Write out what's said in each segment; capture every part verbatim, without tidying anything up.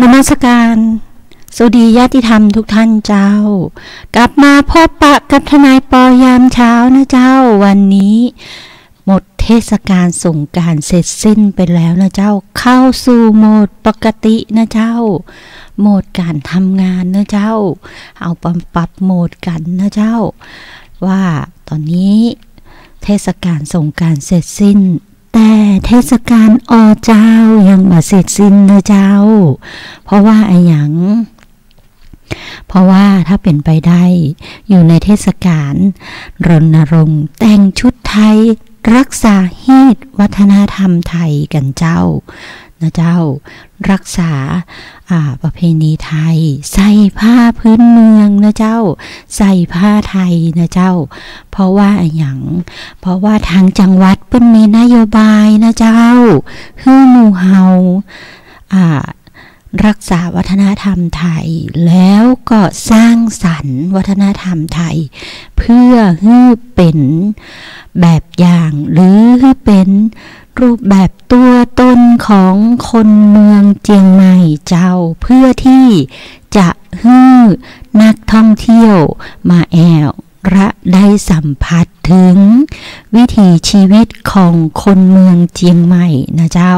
นมัสการ สวัสดีญาติธรรมทุกท่านเจ้า กลับมาพบปะกับทนายปอยามเช้านะเจ้า วันนี้หมดเทศกาลสงกรานต์เสร็จสิ้นไปแล้วนะเจ้า เข้าสู่โหมดปกตินะเจ้า โหมดการทำงานนะเจ้า เอาปรับ ปรับโหมดกั๋นนะเจ้า ว่าต๋อนนี้เทศกาลสงกรานต์เสร็จสิ้น แต่เทศกาลอเจ้ายังบ่เสร็จสิ้นนะเจ้า เพราะว่าอะหยัง เพราะว่าถ้าเป๋นไปได้ อยู่ในเทศกาลรณรงค์แต่งชุดไทย รักษาฮีตวัฒนธรรมไทยกั๋นเจ้า นะเจ้า รักษา อ่า ประเพณีไทย ใส่ผ้าพื้นเมืองนะเจ้า ใส่ผ้าไทยนะเจ้า เพราะว่าอะหยัง เพราะว่าทางจังหวัดเปิ้นมีนโยบายนะเจ้า หื้อหมู่เฮา อ่า รักษาวัฒนธรรมไทย แล้วก็สร้างสรรค์วัฒนธรรมไทย เพื่อหื้อเป๋นแบบอย่าง หรือหื้อเป๋นรูปแบบตั๋วตนของคนเมืองเจียงใหม่เจ้า เพื่อตี้จะหื้อนักท่องเที่ยวมาแอ่ว และได้สัมผัสเถิงวิถีชีวิตของคนเมืองเจียงใหม่นะเจ้า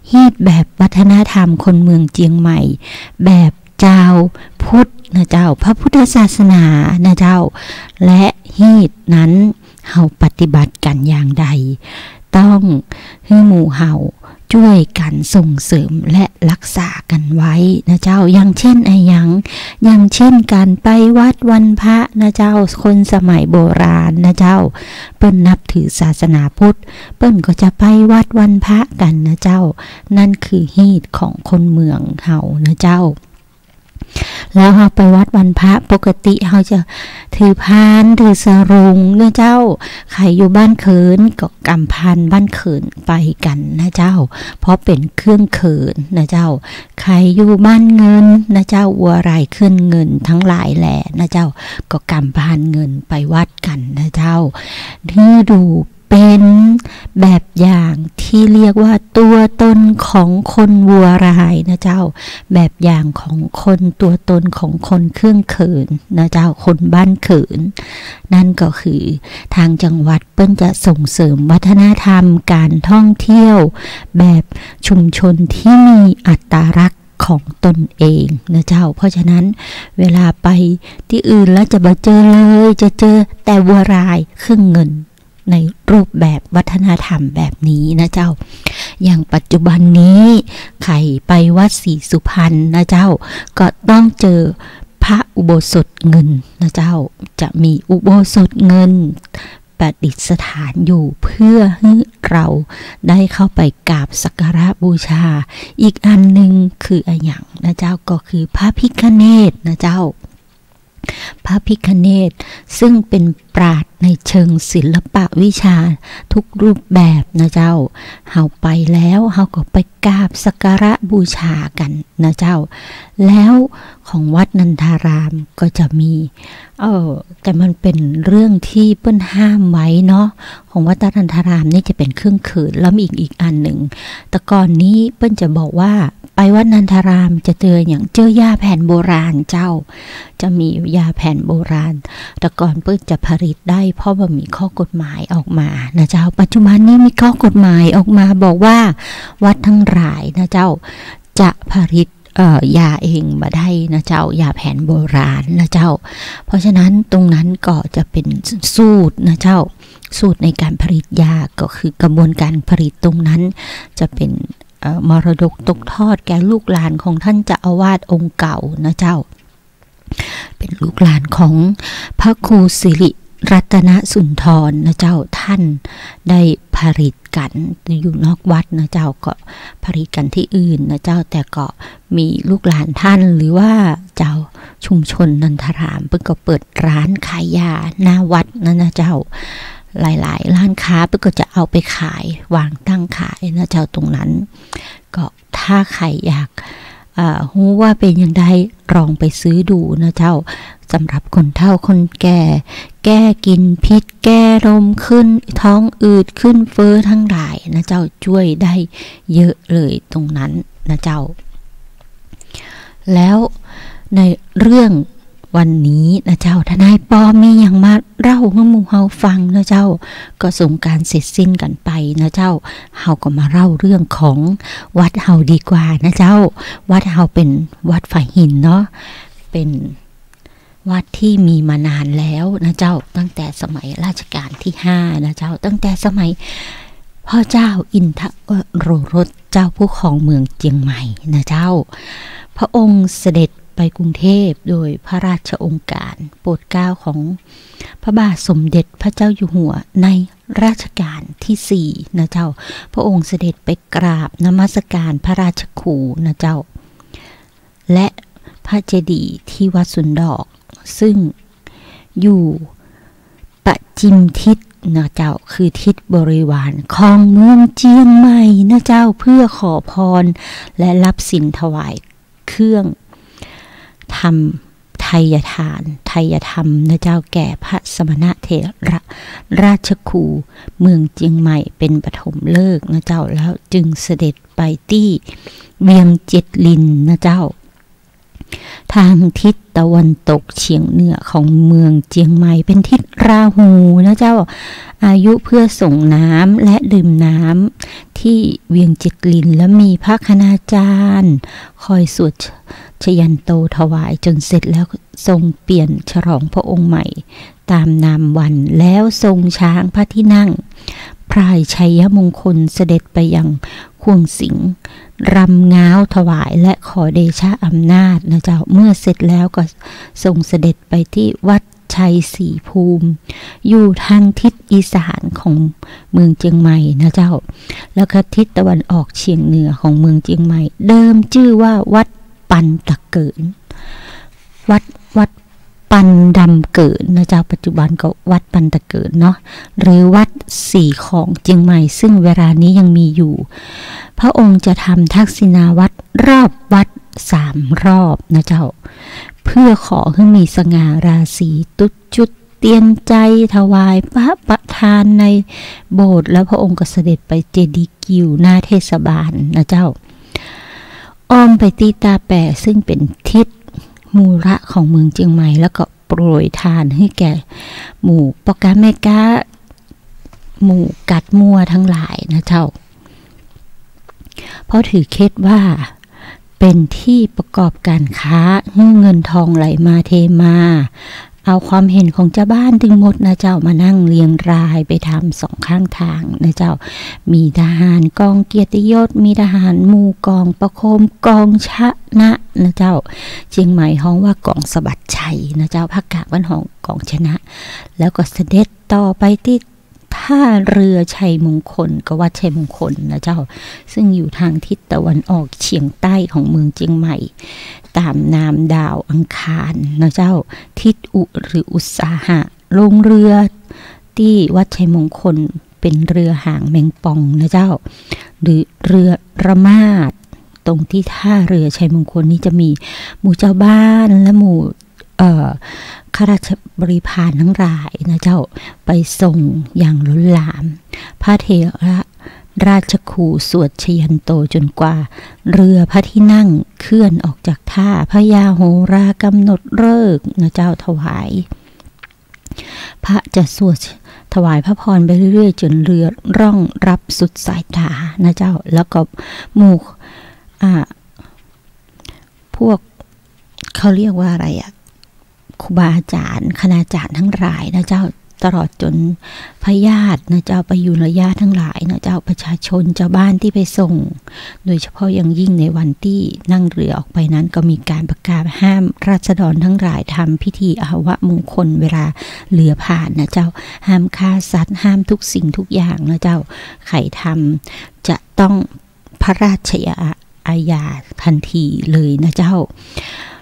ฮีตแบบวัฒนธรรมคนเมืองเจียงใหม่ แบบจาวพุทธนะเจ้า พระพุทธศาสนานะเจ้า และฮีตนั้นเฮาปฏิบัติกั๋นอย่างใด ต้องหื้อหมู่เฮา จ้วยกั๋นส่งเสริมและรักษากั๋นไว้นะเจ้า อย่างเช่นอะหยัง อย่างเช่นก๋านไปวัดวันพระนะเจ้า คนสมัยโบราณนะเจ้า เปิ้นนับถือศาสนาพุทธ เปิ้นก็จะไปวัดวันพระกั๋นนะเจ้า นั่นคือฮีตของคนเมืองเฮานะเจ้า แล้วเฮาไปวัดวันพระ ปกติเฮาจะถือพาน ถือสรงนะเจ้า ใผอยู่บ้านเขินก็กำพานบ้านเขินไปกั๋นนะเจ้า เพราะเป๋นเครื่องเขินนะเจ้า ใผอยู่บ้านเงินนะเจ้า วัวลายเครื่องเงินตังหลายแหล่นะเจ้า ก็กำพานเงินไปวัดกั๋นนะเจ้า หื้อดู เป๋นแบบอย่างตี้เรียกว่าตั๋วตนของคนวัวลายนะเจ้า แบบอย่างของคนตั๋วตนของคนเครื่องเขินนะเจ้า คนบ้านเขิน นั่นก็คือทางจังหวัดเปิ้นจะส่งเสริมวัฒนธรรมก๋านท่องเที่ยวแบบชุมชนตี้มีอัตลักษณ์ของตนเองนะเจ้า เพราะฉะนั้นเวลาไปตี้อื่นแล้วจะบ่เจอเลย จะเจอแต่วัวลายเครื่องเงิน ในรูปแบบวัฒนธรรมแบบนี้นะเจ้า อย่างปัจจุบันนี้ใผไปวัดศรีสุพรรณนะเจ้า ก็ต้องเจอพระอุโบสถเงินนะเจ้า จะมีอุโบสถเงินประดิษฐานอยู่เพื่อหื้อเราได้เข้าไปกราบสักการะบูชา อีกอันหนึ่งคืออะหยังนะเจ้า ก็คือพระพิฆเนศนะเจ้า พระพิฆเนศ ซึ่งเป๋นปราชญ์ในเชิงศิลปะวิชาทุกรูปแบบนะเจ้า เฮาไปแล้วเฮาก็ไปกราบสักการะบูชากั๋นนะเจ้า แล้วของวัดนันทารามก็จะมี เอ่อ แต่มันเป๋นเรื่องตี้เปิ้นห้ามไว้เนาะ ของวัดนันทารามนี่จะเป๋นเครื่องเขิน แล้วมีอีก อีกอันหนึ่ง แต่ก่อนนี้เปิ้นจะบอกว่าไปวัดนันทารามจะเจออะหยัง เจอยาแผนโบราณเจ้า จะมียาแผนโบราณ แต่ก่อนเปิ้นจะผลิตได้ เพราะบ่มีข้อกฎหมายออกมานะเจ้า ปัจจุบันนี้มีข้อกฎหมายออกมาบอกว่าวัดตังหลายนะเจ้า จะผลิต เอ่อ ยาเองบ่ได้นะเจ้า ยาแผนโบราณนะเจ้า เพราะฉะนั้นตรงนั้นก็จะเป๋นสูตรนะเจ้า สูตรในก๋านผลิตยา ก็คือกระบวนก๋านผลิตตรงนั้นจะเป๋น เอ่อ มรดกตกทอดแก่ลูกหลานของท่านเจ้าอาวาสองค์เก่านะเจ้า เป๋นลูกหลานของพระครูสิริรัตนสุนทรนะเจ้า ท่านได้ผลิตกั๋นอยู่นอกวัดนะเจ้า ก็ผลิตกั๋นตี้อื่นนะเจ้า แต่ก็มีลูกหลานท่าน หรือว่าเจ้าชุมชนนันทาราม เปิ้นก็เปิดร้านขายยาหน้าวัดนั่นนะเจ้า หลายๆ ร้านค้าเปิ้นก็จะเอาไปขายวางตั้งขายนะเจ้า ตรงนั้น ก็ถ้าใผอยาก เอ่อ ฮู้ว่าเป๋นอย่างใด ลองไปซื้อดูนะเจ้า สำหรับคนเฒ่าคนแก่ แก้กลิ่นพิษ แก้ลมขึ้น ท้องอืด ขึ้นเฟ้อตังหลายนะเจ้า จ้วยได้เยอะเลยตรงนั้นนะเจ้า แล้วในเรื่องวันนี้นะเจ้า ทนายปอมีหยังมาเล่าหื้อหมู่เฮาฟังนะเจ้า ก็สงกรานต์เสร็จสิ้นกั๋นไปนะเจ้า เฮาก็มาเล่าเรื่องของวัดเฮาดีกว่านะเจ้า วัดเฮาเป๋นวัดฝายหินเนาะ เป๋นวัดตี้มีมานานแล้วนะเจ้า ตั้งแต่สมัยรัชกาลตี้ห้านะเจ้า ตั้งแต่สมัยพ่อเจ้าอินทวโรรสเจ้าผู้ครองเมืองเจียงใหม่นะเจ้า พระองค์เสด็จไปกรุงเทพฯ โดยพระราชโองการโปรดเกล้าของพระบาทสมเด็จพระเจ้าอยู่หัวในรัชกาลตี้สี่นะเจ้า พระองค์เสด็จไปกราบนมัสการพระราชครูนะเจ้า และพระเจดีย์ตี้วัดสุนดอก ซึ่งอยู่ปะจิมทิศนะเจ้า คือทิศบริวารของเมืองเจียงใหม่นะเจ้า เพื่อขอพรและรับศีลถวายเครื่องทำไทยทาน ไทยธรรมนะเจ้า แก่พระสมณเถระราชครูเมืองเจียงใหม่เป๋นปฐมฤกษ์นะเจ้า แล้วจึงเสด็จไปตี้เวียงเจ็ดลินนะเจ้า ทางทิศตะวันตกเฉียงเหนือของเมืองเจียงใหม่เป๋นทิศราหูนะเจ้า อายุเพื่อส่งน้ำและดื่มน้ำตี้เวียงเจ็ดลิน และมีพระคณาจารย์คอยสวดชยันโตถวาย จนเสร็จแล้วทรงเปลี่ยนฉลองพระองค์ใหม่ตามนามวัน แล้วทรงช้างพระที่นั่งพลายชัยมงคลเสด็จไปยังข่วงสิงห์ รำง้าวถวายและขอเดชะอำนาจนะเจ้า เมื่อเสร็จแล้วก็ทรงเสด็จไปตี้วัดชัยศรีภูมิ อยู่ทางทิศอีสานของเมืองเจียงใหม่นะเจ้า แล้วก็ทิศตะวันออกเฉียงเหนือของเมืองเจียงใหม่ เดิมจื้อว่าวัดปันตะเกิน วัด วัดปันดำเกินนะเจ้า ปัจจุบันก็วัดปันตะเกินเนาะ หรือวัดสีของเจียงใหม่ ซึ่งเวลานี้ยังมีอยู่ พระองค์จะทำทักษิณาวัตรรอบวัดสามรอบนะเจ้า เพื่อขอหื้อมีสง่าราศี ตุ๊จุดเตียนใจถวายพระประธานในโบสถ์ แล้วพระองค์ก็เสด็จไปเจดีย์กิ่วหน้าเทศบาลนะเจ้า อ้อมไปตี้ต้าแป ซึ่งเป๋นทิศมูระของเมืองเจียงใหม่ แล้วก็โปรยทานหื้อแก่หมู่ป้อก๊าแม่ก๊า หมู่กั๊ดมั่วทั้งหลายนะเจ้า เพราะถือเคล็ดว่าเป๋นตี้ประกอบก๋านค้า หื้อเงินทองไหลมาเทมา เอาความเห็นของจาวบ้านตึงหมดนะเจ้า มานั่งเรียงรายไปต๋ามสองข้างตางนะเจ้า มีทหารกองเกียรติยศ มีทหารหมู่กองประโคมกองชนะนะเจ้า เจียงใหม่ฮ้องว่ากองสะบัดชัยนะเจ้า ภาคกลางบ้านฮ้องกองชนะ แล้วก็เสด็จต่อไปตี้ ท่าเรือชัยมงคล ก็วัดชัยมงคลนะเจ้า ซึ่งอยู่ทางทิศตะวันออกเฉียงใต้ของเมืองเจียงใหม่ ต๋ามนามดาวอังคารนะเจ้า ทิศอุหรืออุตสาหะ ลงเรือตี้วัดชัยมงคล เป๋นเรือหางแมงป่องนะเจ้า หรือเรือระมาด ตรงตี้ท่าเรือชัยมงคลนี้จะมีหมู่จาวบ้านและหมู่ เอ่อ ข้าราชบริพารทั้งหลายนะเจ้า ไปส่งอย่างล้นหลาม พระเถระราชครูสวดชยันโตจนกว่าเรือพระที่นั่งเคลื่อนออกจากท่า พญาโหรากำหนดฤกษ์นะเจ้า ถวาย พระจะสวดถวายพระพรไปเรื่อยๆ จนเรือร่องรับสุดสายต๋านะเจ้า แล้วก็หมู่ อ่า พวก เขาเรียกว่าอะไรอะ ครูบาอาจ๋ารย์ คณาจ๋ารย์ทั้งหลายนะเจ้า ตลอดจนพญาตินะเจ้า ประยุรญาติทั้งหลายนะเจ้า ประชาชนจาวบ้านตี้ไปส่ง โดยเฉพาะอย่างยิ่งในวันตี้นั่งเรือออกไปนั้น ก็มีก๋านประกาศห้ามราษฎรทั้งหลายทำพิธีอาวมงคลเวลาเรือผ่านนะเจ้า ห้ามฆ่าสัตว์ ห้ามทุกสิ่งทุกอย่างนะเจ้า ใผทำจะต้อง พระราชอาญาทันทีเลยนะเจ้า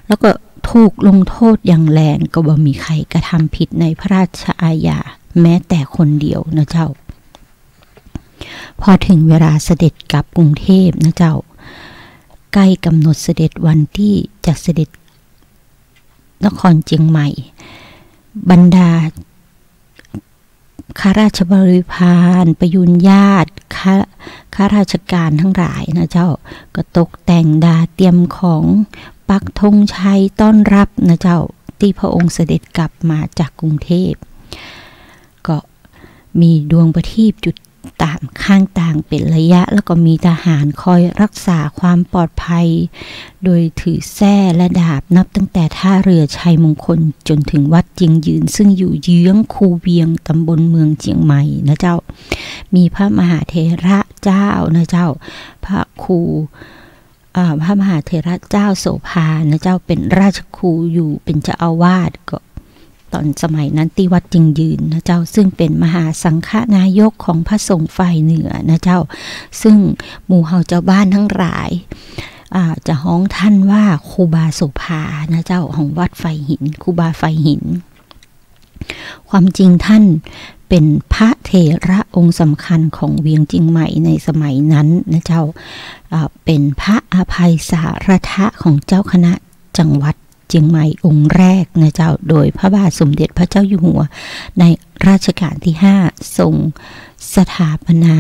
แล้วก็ถูกลงโทษอย่างแรง ก็บ่มีใผกระทำผิดในพระราชอาญาแม้แต่คนเดียวนะเจ้า พอถึงเวลาเสด็จกลับกรุงเทพนะเจ้า ใกล้กำหนดเสด็จวันตี้จะเสด็จนครเจียงใหม่ บรรดา ข้าราชบริพาร ประยุรญาติ ข้า ข้าราชการทั้งหลายนะเจ้า ก็ตกแต่งดาเตรียมของไป ปักธงชัยต้อนรับนะเจ้า ตี้พระองค์เสด็จกลับมาจากกรุงเทพฯ ก็มีดวงประทีปจุดต๋ามข้างตางเป๋นระยะ แล้วก็มีทหารคอยรักษาความปลอดภัย โดยถือแส้และดาบ นับตั้งแต่ท่าเรือชัยมงคลจ๋นถึงวัดเจียงยืน ซึ่งอยู่เยื้องคูเวียง ตำบลเมืองเจียงใหม่นะเจ้า มีพระมหาเถระเจ้านะเจ้า พระครู อ่า พระมหาเถระเจ้าโสภานะเจ้า เป๋นราชครูอยู่เป๋นเจ้าอาวาส ก็ต๋อนสมัยนั้นตี้วัดเจียงยืนนะเจ้า ซึ่งเป๋นมหาสังฆนายกของพระสงฆ์ฝ่ายเหนือนะเจ้า ซึ่งหมู่เฮาเจ้าบ้านตังหลาย อ่า จะฮ้องท่านว่าครูบาโสภานะเจ้า ของวัดไฟหิน ครูบาไฟหิน ความจริงท่านเป๋นพระเถระองค์สำคัญของเวียงเจียงใหม่ในสมัยนั้นนะเจ้า อ่า เป๋นพระอภัยสารัตถะของเจ้าคณะจังหวัดเจียงใหม่องค์แรกนะเจ้า โดยพระบาทสมเด็จพระเจ้าอยู่หัวในรัชกาลที่ห้า ทรงสถาปนา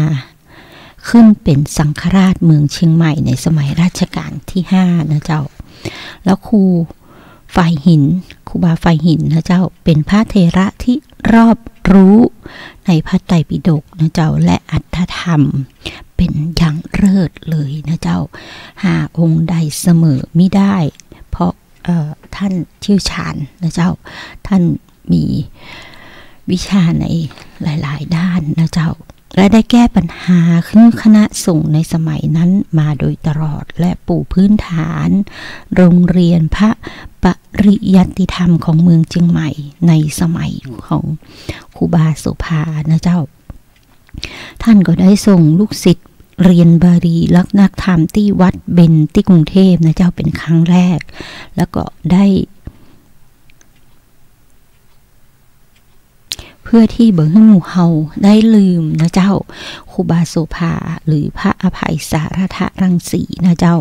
ขึ้นเป๋นสังฆราชเมืองเจียงใหม่ในสมัยรัชกาลที่ห้านะเจ้า แล้วครู ไฟหิน ครูบาไฟหินนะเจ้า เป๋นพระเถระตี้รอบรู้ในพระไตรปิฎกนะเจ้า และอรรถธรรมเป๋นอย่างเลิศเลยนะเจ้า หาองค์ใดเสมอมิได้ เพราะ เอ่อ ท่านเชี่ยวชาญนะเจ้า ท่านมีวิชาในหลายๆ ด้านนะเจ้า และได้แก้ปัญหาของคณะสงฆ์ในสมัยนั้นมาโดยตลอด และปูพื้นฐานโรงเรียนพระปริยัติธรรมของเมืองเจียงใหม่ในสมัยของครูบาโสภานะเจ้า ท่านก็ได้ส่งลูกศิษย์เรียนบาลีและนักธรรมตี้วัดเบญตี้กรุงเทพฯนะเจ้า เป๋นครั้งแรก แล้วก็ได้ เพื่อตี้บ่หื้อหมู่เฮาได้ลืมนะเจ้า ครูบาโสภา หรือพระอภัยสารัตถรังสีนะเจ้า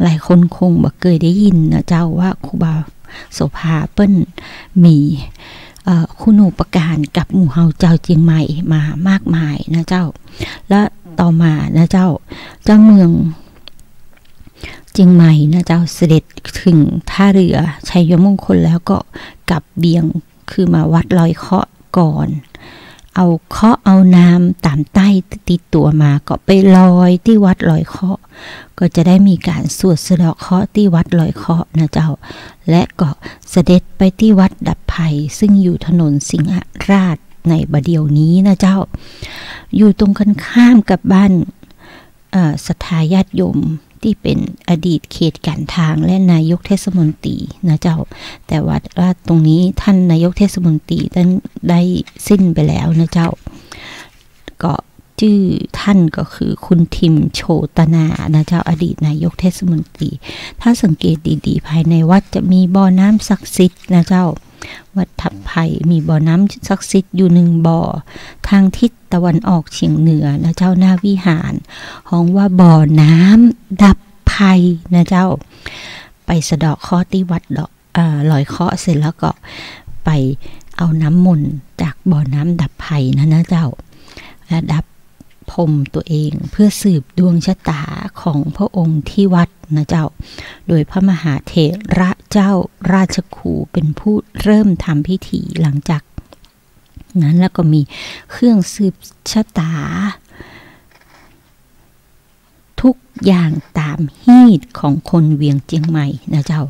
หลายคนคงบ่เกยได้ยินนะเจ้า ว่าครูบาโสภาเปิ้นมี เอ่อ คุณูปการกับหมู่เฮาจาวเจียงใหม่มามากมายนะเจ้า และต่อมานะเจ้า เจ้าเมืองเจียงใหม่นะเจ้า เสด็จถึงท่าเรือชัยมงคลแล้วก็กลับเวียง คือมาวัดลอยเคราะห์ก่อน เอาเคราะห์เอาน้ำต๋ามใต้ติดตั๋วมา ก็ไปลอยตี้วัดลอยเคราะห์ ก็จะได้มีก๋านสวดสะเดาะเคราะห์ตี้วัดลอยเคราะห์นะเจ้า และก็เสด็จไปตี้วัดดับภัย ซึ่งอยู่ถนนสิงหราชในบ่าเดี่ยวนี้นะเจ้า อยู่ตรงกันข้ามกับบ้าน เอ่อ ศรัทธาญาติโยมตี้เป๋นอดีตเขตก๋านทางและนายกเทศมนตรีนะเจ้า แต่ว่า ว่าตรงนี้ท่านนายกเทศมนตรีท่านได้สิ้นไปแล้วนะเจ้า ก็จื้อท่านก็คือคุณทิม โชตนานะเจ้า อดีตนายกเทศมนตรี ถ้าสังเกตดีๆ ภายในวัดจะมีบ่อน้ำศักดิ์สิทธิ์นะเจ้า วัดดับภัยมีบ่อน้ำศักดิ์สิทธิ์อยู่หนึ่งบ่อ ทางทิศตะวันออกเฉียงเหนือนะเจ้า หน้าวิหาร ฮ้องว่าบ่อน้ำดับภัยนะเจ้า ไปสะเดาะเคราะห์ตี้วัดดอก เอ่อ ลอยเคราะห์เสร็จแล้วก็ไปเอาน้ำมนต์จากบ่อน้ำดับภัยนั้นนะเจ้า และดับพรมตัวเองเพื่อสืบดวงชะตาของพระองค์ที่วัดนะเจ้า โดยพระมหาเถระเจ้าราชครูเป็นผู้เริ่มทำพิธี หลังจากนั้นแล้วก็มีเครื่องสืบชะตา ทุกอย่างต๋ามฮีตของคนเวียงเจียงใหม่นะเจ้า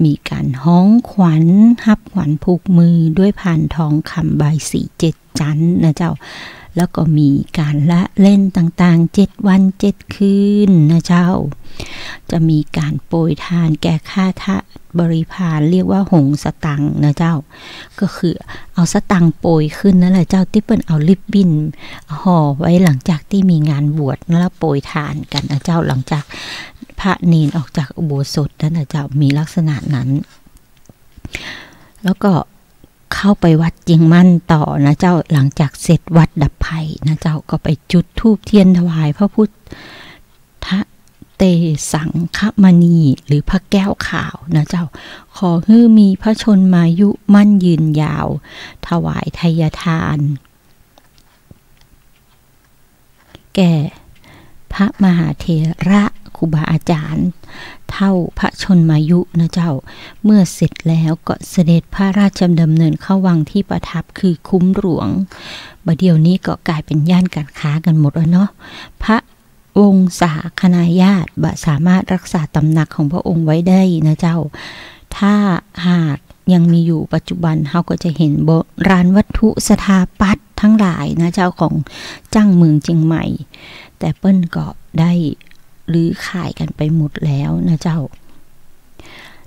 มีก๋านฮ้องขวัญ ฮับขวัญผูกมือด้วยพานทองคำบายสีเจ็ดจั๊นนะเจ้า แล้วก็มีก๋านละเล่นต่างๆ เจ็ดวันเจ็ดคืนนะเจ้า จะมีก๋านโปรยทานแก่ข้าทาสบริพาร เรียกว่าหงสตังค์นะเจ้า ก็คือเอาสตังค์โปรยขึ้นนั่นแหละเจ้า ตี้เปิ้นเอาริบบิ้นห่อไว้หลังจากตี้มีงานบวชแล้วโปรยทานกั๋นนะเจ้า หลังจากพระเณรออกจากอุโบสถนั่นนะเจ้า มีลักษณะนั้น แล้วก็เข้าไปวัดเจียงมั่นต่อนะเจ้า หลังจากเสร็จวัดดับภัยนะเจ้า ก็ไปจุดธูปเทียนถวายพระพุทธ ทะเตสังคมณี หรือพระแก้วขาวนะเจ้า ขอหื้อมีพระชนมายุมั่นยืนยาว ถวายไทยทาน แก่พระมหาเถระค ครูบาอาจ๋ารย์เฒ่าพระชนมายุนะเจ้า เมื่อเสร็จแล้วก็เสด็จพระราชดำเนินเข้าวังที่ประทับคือคุ้มหลวง บ่าเดี่ยวนี้ก็ก๋ายเป๋นย่านก๋านค้ากั๋นหมดแล้วเนาะ พระวงศาคณาญาติบ่สามารถรักษาตำหนักของพระองค์ไว้ได้นะเจ้า ถ้าหากยังมีอยู่ปัจจุบัน เฮาก็จะหันโบราณวัตถุสถาปัตย์ตังหลายนะเจ้า ของจ้างเมืองเจียงใหม่ แต่เปิ้นก็ได้รื้อขายกั๋นไปหมดแล้วนะเจ้า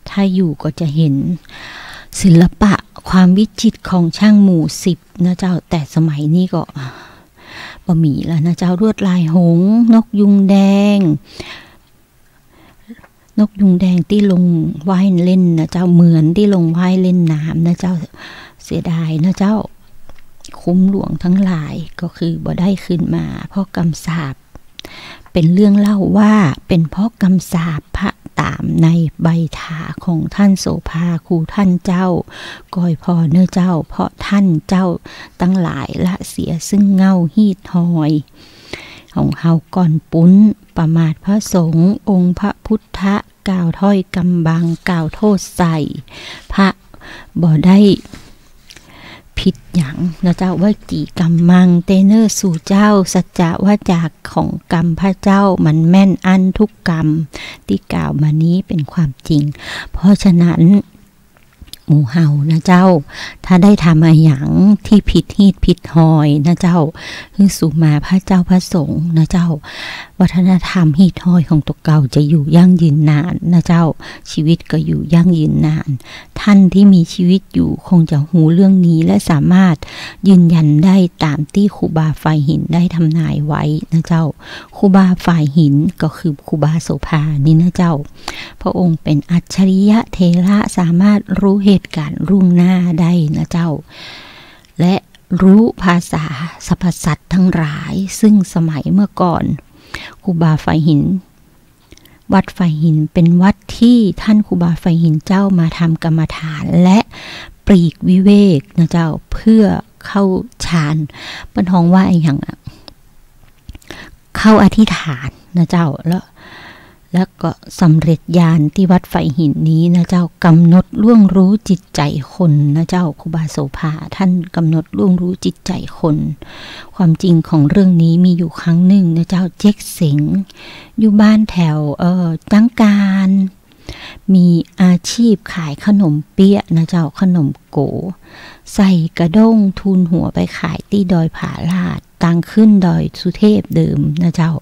ถ้าอยู่ก็จะหันศิลปะความวิจิตรของจ้างหมู่สิบนะเจ้า แต่สมัยนี้ก็บ่มีแล้วนะเจ้า ลวดลายหงส์ นกยูงแดง นกยูงแดงตี้ลงว่ายเล่นนะเจ้า เหมือนตี้ลงว่ายเล่นน้ำนะเจ้า เสียดายนะเจ้า คุ้มหลวงตังหลายก็คือบ่ได้คืนมา เพราะกำสาป เป๋นเรื่องเล่าว่าเป๋นเพราะกำสาปพระต๋ามในใบถาของต้านโสภาครูต้านเจ้า กอยผ่อเน่อเจ้า เพราะต้านเจ้าตังหลายละเสียซึ่งเหง้าฮีตฮอยของเฮาก่อนปุ้น ประมาทพระสงฆ์ องค์พระพุทธะ กล่าวถ้อยกำบัง กล่าวโต้ษใส่ พระบ่ได้ผิดหยังนะเจ้า วจีกรรมัง เตเน่อสู่เจ้า สัจจะวาจาของกำพระเจ้ามันแม่นอั้นทุกกำตี้กล่าวมานี้เป๋นความจริง เพราะฉะนั้น หมู่เฮานะเจ้า ถ้าได้ทำอะหยังตี้ผิดฮีตผิดฮอยนะเจ้า หื้อสูมาพระเจ้าพระสงฆ์นะเจ้า วัฒนธรรมฮีตฮอยของตั๋วเก่าจะอยู่ยั่งยืนนานนะเจ้า ชีวิตก็อยู่ยั่งยืนนาน ต้านตี้มีชีวิตอยู่คงจะฮู้เรื่องนี้ และสามารถยืนยันได้ต๋ามตี้ครูบาฝ่ายหินได้ทำนายไว้นะเจ้า ครูบาฝ่ายหินก็คือครูบาโสภานี่นะเจ้า พระองค์เป๋นอัจฉริยะเถระ สามารถฮู้เหตุก๋ารณ์ล่วงหน้าได้นะเจ้า และฮู้ภาษาสรรพสัตว์ตังหลาย ซึ่งสมัยเมื่อก่อน ครูบาฝ่ายหิน วัดฝ่ายหินเป๋นวัดตี้ต้านครูบาฝ่ายหินเจ้ามาทำกรรมฐานและปลีกวิเวกนะเจ้า เพื่อเข้าฌาน เปิ้นฮ้องว่าอะหยังอะ เข้าอธิษฐานนะเจ้า แล้ว แล้วก็สำเร็จญาณตี้วัดฝ่ายหินนี้นะเจ้า กำหนดล่วงฮู้จิตใจ๋คนนะเจ้า ครูบาโสภาต้านกำหนดล่วงฮู้จิตใจ๋คน ความจริงของเรื่องนี้มีอยู่ครั้งหนึ่งนะเจ้า เจ๊กเสง อยู่บ้านแถว เอ่อ จั๊งกาน มีอาชีพขายขนมเปี๊ยะนะเจ้า ขนมโก๋ ใส่กระด้งทูลหัวไปขายตี้ดอยผาลาด ตางขึ้นดอยสุเทพเดิมนะเจ้า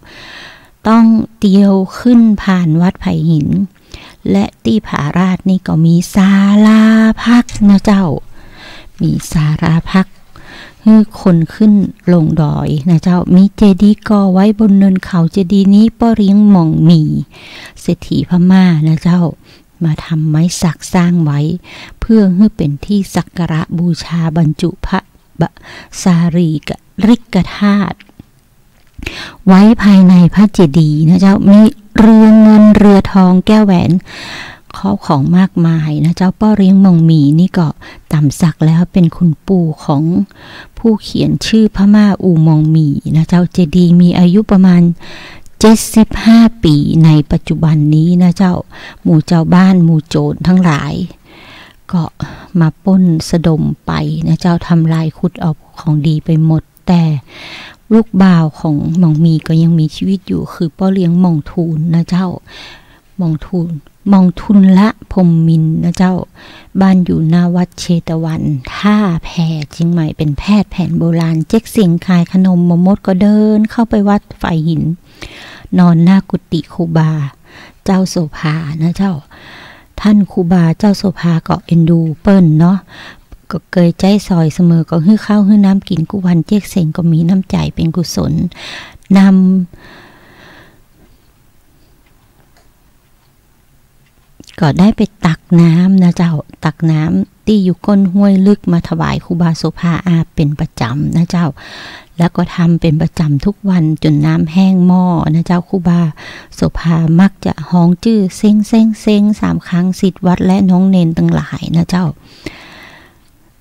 ต้องเตียวขึ้นผ่านวัดฝ่ายหิน และตี้ผาลาดนี่ก็มีศาลาพักนะเจ้า มีศาลาพัก หื้อคนขึ้นลงดอยนะเจ้า มีเจดีย์ก่อไว้บนเนินเขา เจดีย์นี้ป้อเลี้ยงหม่องหมี่ เศรษฐีพม่านะเจ้า มาทำไม้สักสร้างไว้ เพื่อหื้อเป๋นตี้สักการะบูชาบรรจุพระบะ สารีริกธาตุ ไว้ภายในพระเจดีย์นะเจ้า มีเรือเงินเรือทองแก้วแหวน ข้าวของมากมายนะเจ้า ป้อเลี้ยงหม่องหมี่นี่ก็ต๋ามศักดิ์แล้วเป๋นคุณปู่ของผู้เขียนชื่อพม่าอู่หม่องหมี่นะเจ้า เจดีย์มีอายุประมาณเจ็ดสิบห้าปี๋ในปัจจุบันนี้นะเจ้า หมู่จาวบ้านหมู่โจรตังหลาย ก็มาปล้นสะดมไปนะเจ้า ทำลายขุดเอาของดีไปหมด แต่ลูกบ่าวของหม่องหมี่ก็ยังมีชีวิตอยู่ คือป้อเลี้ยงหม่องทูลนะเจ้า หม่องทูล หม่องทุลละพรหมมินทร์นะเจ้า บ้านอยู่หน้าวัดเชตวัน ท่าแพ เจียงใหม่ เป๋นแพทย์แผนโบราณ เจ๊กเสงขายขนมบ่หมดก็เดินเข้าไปวัดฝ่ายหิน นอนหน้ากุฏิครูบาเจ้าโสภานะเจ้า ต้านครูบาเจ้าโสภาก็เอ็นดูเปิ้นเนาะ ก็เกยใจ๊สอยเสมอ ก็หื้อข้าวหื้อน้ำกิ๋นกู้วัน เจ๊กเสงก็มีน้ำใจ๋เป๋นกุศล นำ ก็ได้ไปตักน้ำนะเจ้า ตักน้ำตี้อยู่ก้นห้วยลึกมาถวายครูบาโสภาอาบเป๋นประจ๋ำนะเจ้า แล้วก็ทำเป๋นประจ๋ำทุกวันจ๋นน้ำแห้งหม้อนะเจ้า ครูบาโสภามักจะฮ้องจื้อเซ้ง เซ้ง เซ้ง สามครั้ง ศิษย์วัดและน้องเณรตังหลายนะเจ้า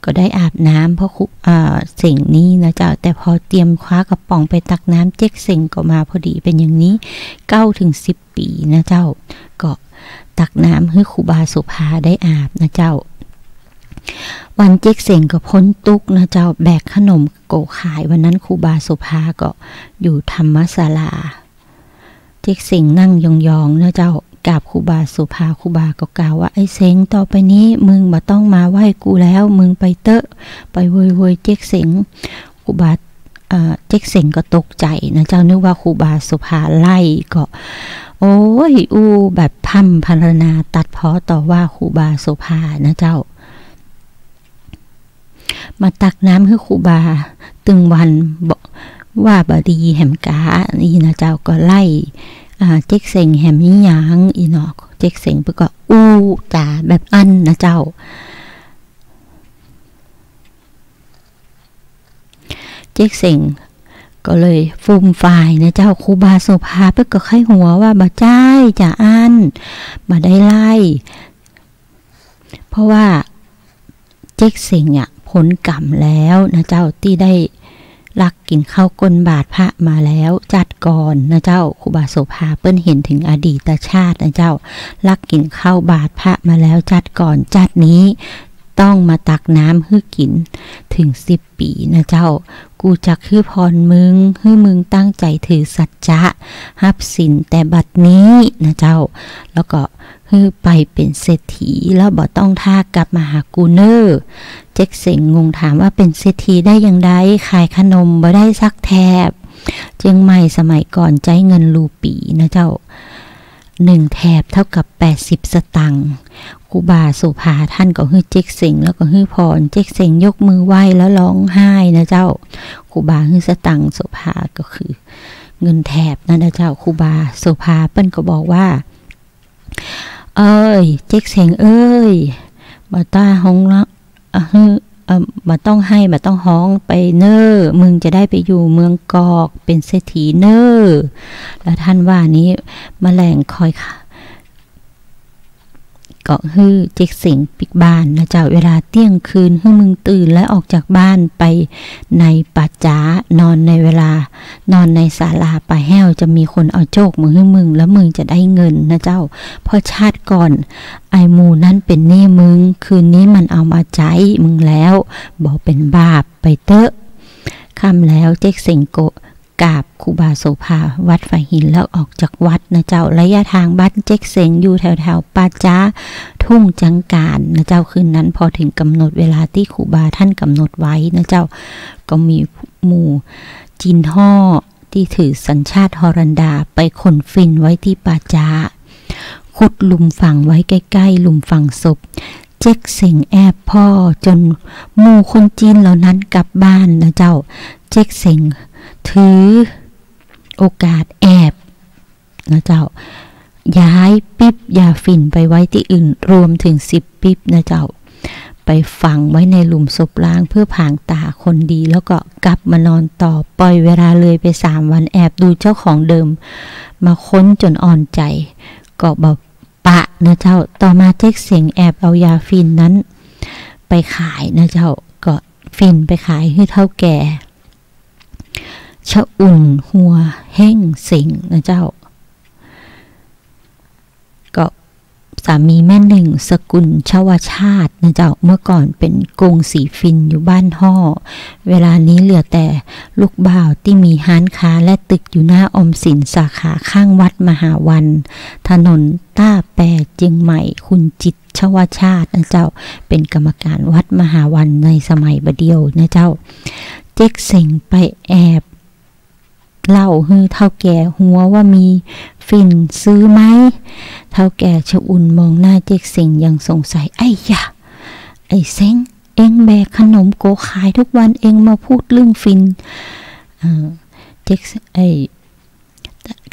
ก็ได้อาบน้ำพ่อครู อ่า เสงนี้นะเจ้า แต่พอเตรียมคว้ากระป๋องไปตักน้ำ เจ๊กเสงก็มาพอดี เป๋นอย่างนี้ เก้าถึงสิบปี๋นะเจ้า ก็ตักน้ำหื้อครูบาโสภาได้อาบนะเจ้า วันเจ๊กเสงก็ป๊นตุ๊กข์นะเจ้า แบกขนมโก๋ขาย วันนั้นครูบาโสภาก็อยู่ธรรมศาลา เจ๊กเสงนั่งยองๆ นะเจ้า กราบครูบาโสภา ครูบาก็กล่าวว่า ไอ้เสง ต่อไปนี้มึงบ่ต้องมาไหว้กูแล้ว มึงไปเต๊อะ ไปโวยๆ เจ๊กเสง ครูบา เอ่อ เจ๊กเสงก็ตกใจ๋นะเจ้า นึกว่าครูบาโสภาไล่ ก็ โอ้ย อู้แบบพร่ำพรรณนาตัดพ้อต่อว่าครูบาโสภานะเจ้า มาตักน้ำหื้อครูบาตึงวัน บ่ ว่าบ่ดีแหมกา อี้นะเจ้า ก็ไล่ อ่า เจ๊กเสงแหมอี้หยัง อี้เนาะ เจ๊กเสงเปิ้นก็อู้จ๋าแบบอั้นนะเจ้า เจ๊กเสงก็เลยฟูมฟายนะเจ้า ครูบาโสภาเปิ้นก็ใค่หัวว่า บ่ใจ้จ๋าอั้น บ่ได้ไล่ เพราะว่าเจ๊กเสงอะป๊นก๋รรมแล้วนะเจ้า ตี้ได้ลักกิ๋นข้าวก้นบาตรพระมาแล้วจาติก่อนนะเจ้า ครูบาโสภาเปิ้นหันเถิงอดีตชาตินะเจ้า ลักกิ๋นข้าวบาตรพระมาแล้วจาติก่อน จาตินี้ต้องมาตักน้ำหื้อกิ๋นเถิงสิบปี๋นะเจ้า กูจักหื้อพรมึง หื้อมึงตั้งใจ๋ถือสัจจะ ฮับศีลแต่บัดนี้นะเจ้า แล้วก็ หื้อไปเป๋นเศรษฐี แล้วบ่ต้องท่ากลับมาหากูเน่อ เจ๊กเสงงงถามว่า เป๋นเศรษฐีได้อย่างใด ขายขนมบ่ได้สักแถบ เจียงใหม่สมัยก่อนใจ๊เงินรูปี๋นะเจ้า หนึ่งแถบเท่ากับแปดสิบสตางค์ ครูบาโสภาต้านก็หื้อเจ๊กเสง แล้วก็หื้อพร เจ๊กเสงยกมือไหว้แล้วร้องไห้นะเจ้า ครูบาหื้อสตางค์โสภาก็คือเงินแถบนั้นนะเจ้า ครูบาโสภาเปิ้นก็บอกว่า เอ้ย เจ๊กเสงเอ้ย บ่ต้องฮ้องละ อ่ะ หื้อ เอ่อ บ่ต้องไห้ บ่ต้องฮ้องไปเน่อ มึงจะได้ไปอยู่เมืองกอก เป๋นเศรษฐีเน่อ แล้วต้านว่านี้ แมลงคอย ก็หื้อเจ๊กเสงปิ๊กบ้านนะเจ้า เวลาเตี้ยงคืนหื้อมึงตื่นแล้วออกจากบ้านไปในป่าจ๊า นอนในเวลา นอนในศาลาป่าแห้ว จะมีคนเอาโจกมาหื้อมึง แล้วมึงจะได้เงินนะเจ้า เพราะชาติก่อนไอ้หมู่นั้นเป๋นหนี้มึง คืนนี้มันเอามาใจ๊มึงแล้ว บ่เป๋นบาป ไปเต๊อะ ค่ำแล้วเจ๊กเสงก็กราบครูบาโสภาวัดฝายหินแล้วออกจากวัดนะเจ้า ระยะทางบ้านเจ๊กเสงอยู่แถวๆ ป่าจ๊าทุ่งจังก๋านนะเจ้า คืนนั้นพอเถิงกำหนดเวลาตี้ครูบาต้านกำหนดไว้นะเจ้า ก็มีหมู่จีนฮ่อตี้ถือสัญชาติฮอลันดาไปขนฝิ่นไว้ตี้ป่าจ๊า ขุดหลุมฝังไว้ใก้ๆ หลุมฝังศพ เจ๊กเสงแอบผ่อจ๋นหมู่คนจีนเหล่านั้นกลับบ้านนะเจ้า เจ๊กเสงถือโอกาสแอบนะเจ้า ย้ายปิ๊บยาฝิ่นไปไว้ตี้อื่น รวมเถิงสิบปิ๊บนะเจ้า ไปฝังไว้ในหลุมศพร้างเพื่อผลาญตาคนดี แล้วก็กลับมานอนต่อ ป่อยเวลาเลยไปสามวัน แอบดูเจ้าของเดิมมาค้นจ๋นอ่อนใจ๋ ก็บ่ปะนะเจ้า ต่อมาเจ๊กเสงแอบเอายาฝิ่นนั้นไปขายนะเจ้า ก็ฝิ่นไปขายหื้อเฒ่าแก่ ชะอุ่น หัวเฮ่งเสงนะเจ้า ก็สามีแม่หนึ่ง สกุลชวชาตินะเจ้า เมื่อก่อนเป๋นกงสีฝิ่นอยู่บ้านฮ่อ เวลานี้เหลือแต่ลูกบ่าวตี้มีฮ้านค้าและตึกอยู่หน้าออมสินสาขาข้างวัดมหาวัน ถนนต้าแป เจียงใหม่ คุณจิตรชวชาตินะเจ้า เป๋นกรรมการวัดมหาวันในสมัยบ่าเดี่ยวนะเจ้า เจ๊กเสงไปแอบ เล่าหื้อเฒ่าแก่หัวว่ามีฝิ่นซื้อไหม เฒ่าแก่ชะอุ่นมองหน้าเจ๊กเสงอย่างสงสัย ไอ้ยะ ไอ้เสง เอ็งแบกขนมโก๋ขายทุกวัน เอ็งมาพูดเรื่องฝิ่น เอ่อ เจ๊ก ไอ้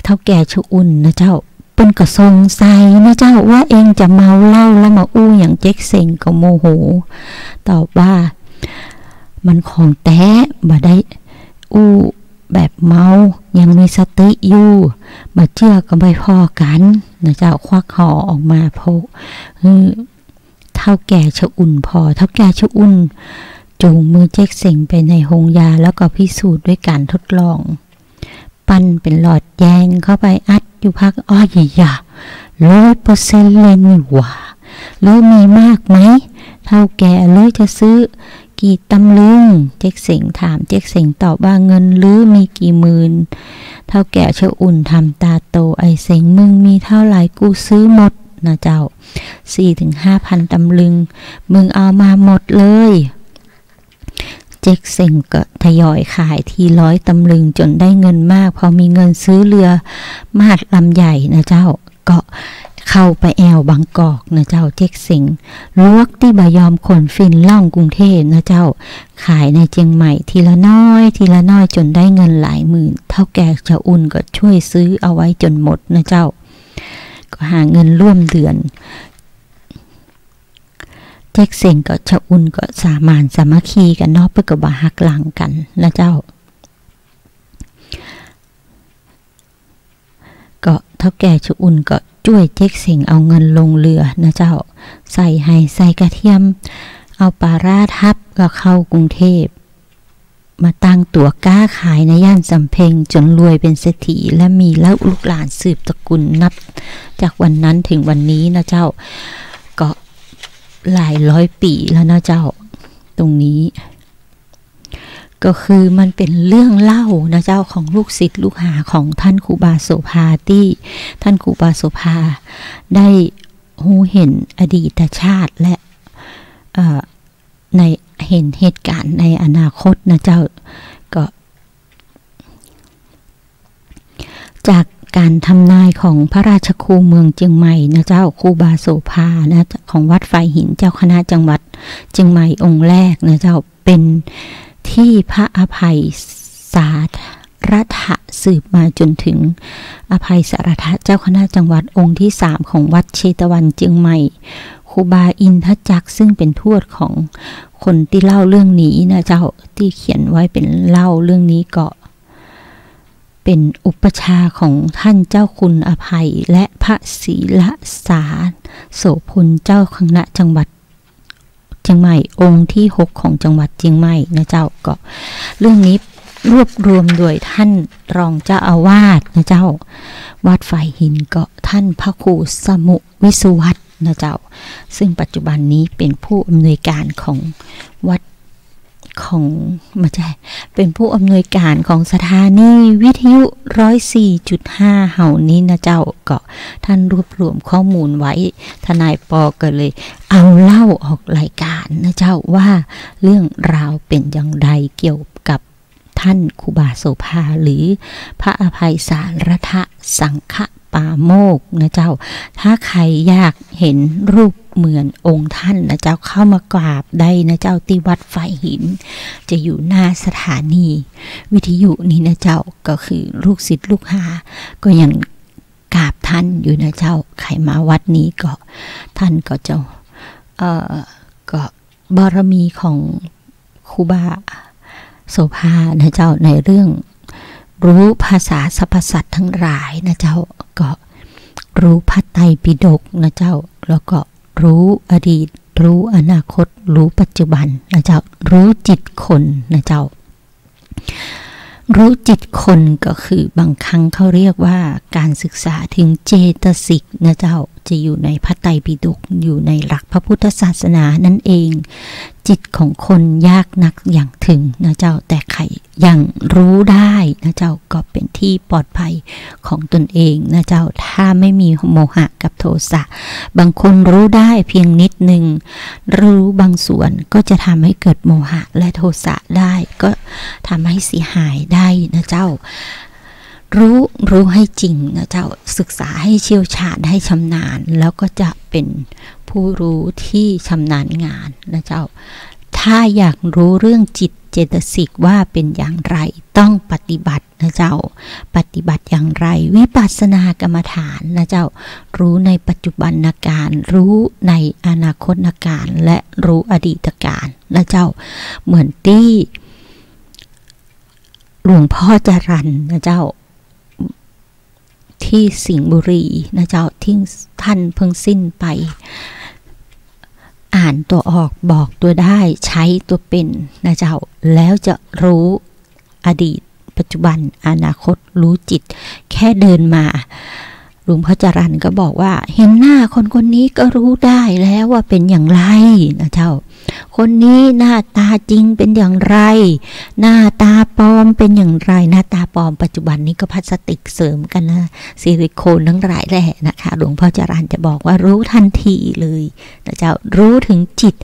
เฒ่าแก่ชะอุ่นนะเจ้า เปิ้นก็สงสัยนะเจ้า ว่าเอ็งจะเมาเหล้าแล้วมาอู้หยัง เจ๊กเสงก็โมโห ตอบว่า มันของแต๊ บ่ได้อู้แบบเมา ยังมีสติอยู่ บ่เจื้อก็ไปผ่อกั๋นนะเจ้า ควักห่อออกมาโพะหื้อ เฒ ฒ่าแก่ชะอุ่นผ่อ เฒ่าแก่ชะอุ่นจูงมือเจ๊กเสงไปในโฮงยา แล้วก็พิสูจน์ด้วยการทดลอง ปั้นเป๋นหลอดแยงเข้าไปอัดอยู่พัก อ้อยยะ ร้อยเปอร์เซ็นต์เลยนี่หว่า หรือมีมากไหม เฒ่าแก่ หรือจะซื้อกี่ตำลึง เจ๊กเสงถาม เจ๊กเสงตอบว่า เงินหรือมีกี่หมื่น เฒ่าแก่ชะอุ่นทำตาโต ไอ้เสง มึงมีเท่าไหร่กูซื้อหมดนะเจ้า สี่ถึงห้าพันตำลึง มึงเอามาหมดเลย เจ๊กเสงก็ทยอยขายทีร้อยตำลึงจนได้เงินมาก พอมีเงินซื้อเรือมาดลำใหญ่นะเจ้า ก็เข้าไปแอ่วบางกอกนะเจ้า เจ๊กเสง ลวกตี้บ่ยอมขนฝิ่นล่องกรุงเทพนะเจ้า ขายในเจียงใหม่ทีละน้อย ทีละน้อยจนได้เงินหลายหมื่น เฒ่าแก่ชะอุ่นก็ช่วยซื้อเอาไว้จนหมดนะเจ้า ก็หาเงินร่วมเดือน เจ๊กเสงกับชะอุ่นก็สมานสามัคคีกั๋นเนาะ เปิ้นก็บ่หักหลังกั๋นนะเจ้า ก็เฒ่าแก่ชะอุ่นก็จ้วยเจ๊กเสงเอาเงินลงเรือนะเจ้า ใส่ไหใส่กระเทียม เอาป๋าร้าทับก็เข้ากรุงเทพ มาตั้งตั๋วก๊าขายในย่านสำเพ็ง จ๋นรวยเป๋นเศรษฐี และมีลูกหลานสืบตระกูลนับจากวันนั้นถึงวันนี้นะเจ้า ก็หลายร้อยปี๋แล้วนะเจ้า ตรงนี้ ก็คือมันเป๋นเรื่องเล่านะเจ้า ของลูกศิษย์ลูกหาของท่านครูบาโสภา ตี้ท่านครูบาโสภาได้ฮู้เห็นอดีตชาติและ เอ่อ ใน เห็นเหตุก๋ารณ์ในอนาคตนะเจ้า ก็ จากการทำนายของพระราชครูเมืองเจียงใหม่นะเจ้า ครูบาโสภานะ ของวัดฝายหิน เจ้าคณะจังหวัดเจียงใหม่องค์แรกนะเจ้า เป๋นตี้พระอภัยสาระถะสืบมาจ๋นถึงอภัยสาระถะเจ้าคณะจังหวัดองค์ตี้สามของวัดเชตวันเจียงใหม่ ครูบาอินทจักร ซึ่งเป๋นทวดของคนตี้เล่าเรื่องนี้นะเจ้า ตี้เขียนไว้เป๋นเล่าเรื่องนี้ก็ เป๋นอุปัชฌาย์ของท่านเจ้าคุณอภัย และพระศรีละสาโสภณเจ้าคณะจังหวัดเจียงใหม่องค์ตี้หกของจังหวัดเจียงใหม่นะเจ้า ก็เรื่องนี้รวบรวมโดยท่านรองเจ้าอาวาสนะเจ้า วัดฝายหิน ก็ท่านพระครูสมุวิสุวัฒน์นะเจ้า ซึ่งปัจจุบันนี้เป๋นผู้อำนวยการของวัด ของ บ่ใจ้ เป๋นผู้อำนวยการของสถานีวิทยุร้อยสี่จุดห้าเฮานี้นะเจ้า ก็ท่านรวบรวมข้อมูลไว้ ทนายปอก็เลยเอาเล่าออกรายการนะเจ้า ว่าเรื่องราวเป๋นอย่างไรเกี่ยวกับท่านครูบาโสภา หรือพระอภัยสาระถะสังฆปาโมกข์นะเจ้า ถ้าใครอยากเห็นรูปเหมือนองค์ท่านนะเจ้า เข้ามากราบได้นะเจ้า ตี้วัดฝายหิน จะอยู่หน้าสถานีวิทยุนี้นะเจ้า ก็คือลูกศิษย์ลูกหาก็ยังกราบท่านอยู่นะเจ้า ใครมาวัดนี้ก็ท่านก็จะ เอ่อ ก็บารมีของครูบาโสภานะเจ้า ในเรื่องรู้ภาษาสรรพสัตว์ทั้งหลายนะเจ้า ก็รู้พระไตรปิฎกนะเจ้า แล้วก็รู้อดีต รู้อนาคต รู้ปัจจุบันนะเจ้า รู้จิตคนนะเจ้า รู้จิตคนก็คือบางครั้งเขาเรียกว่าการศึกษาถึงเจตสิกนะเจ้า จะอยู่ในพระไตรปิฎก อยู่ในหลักพระพุทธศาสนานั่นเอง จิตของคนยากนักอย่างถึงนะเจ้า แต่ใครยังรู้ได้นะเจ้า ก็เป๋นตี้ปลอดภัยของตนเองนะเจ้า ถ้าไม่มีโมหะกับโทสะ บางคนรู้ได้เพียงนิดนึง รู้บางส่วนก็จะทำให้เกิดโมหะและโทสะได้ ก็ทำให้เสียหายได้นะเจ้า รู้ รู้ให้จริงนะเจ้า ศึกษาให้เชี่ยวชาญ ให้ชำนาญ แล้วก็จะเป็นผู้รู้ที่ชำนาญงานนะเจ้า ถ้าอยากรู้เรื่องจิตเจตสิกว่าเป็นอย่างไร ต้องปฏิบัตินะเจ้า ปฏิบัติอย่างไร วิปัสสนากรรมฐานนะเจ้า รู้ในปัจจุบันกาล รู้ในอนาคตกาล และรู้อดีตกาลนะเจ้า เหมือนตี้ หลวงพ่อจรัญนะเจ้า ที่สิงห์บุรีนะเจ้า ตี้ท่านเพิ่งสิ้นไป อ่านตั๋วออก บอกตั๋วได้ ใช้ตั๋วเป๋นนะเจ้า แล้วจะรู้อดีต ปัจจุบัน อนาคต รู้จิต แค่เดินมา หลวงพ่อจรัญก็บอกว่า เห็นหน้าคนคนนี้ก็รู้ได้แล้วว่าเป็นอย่างไรนะเจ้า คนนี้หน้าตาจริงเป็นอย่างไร หน้าตาปลอมเป็นอย่างไร หน้าตาปลอมปัจจุบันนี้ก็พลาสติกเสริมกันนะ ซิลิโคนทั้งหลายแหละนะคะ หลวงพ่อจรัญจะบอกว่ารู้ทันทีเลยนะเจ้า รู้ถึงจิต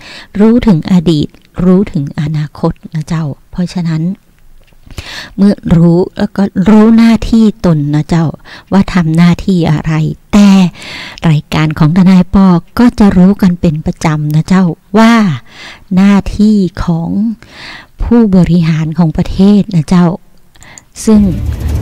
รู้ถึงอดีต รู้ถึงอนาคตนะเจ้า เพราะฉะนั้น เมื่อรู้แล้วก็รู้หน้าที่ตนนะเจ้า ว่าทำหน้าที่อะไร แต่รายการของทนายปอก็จะรู้กันเป็นประจำนะเจ้า ว่าหน้าที่ของผู้บริหารของประเทศนะเจ้า ซึ่ง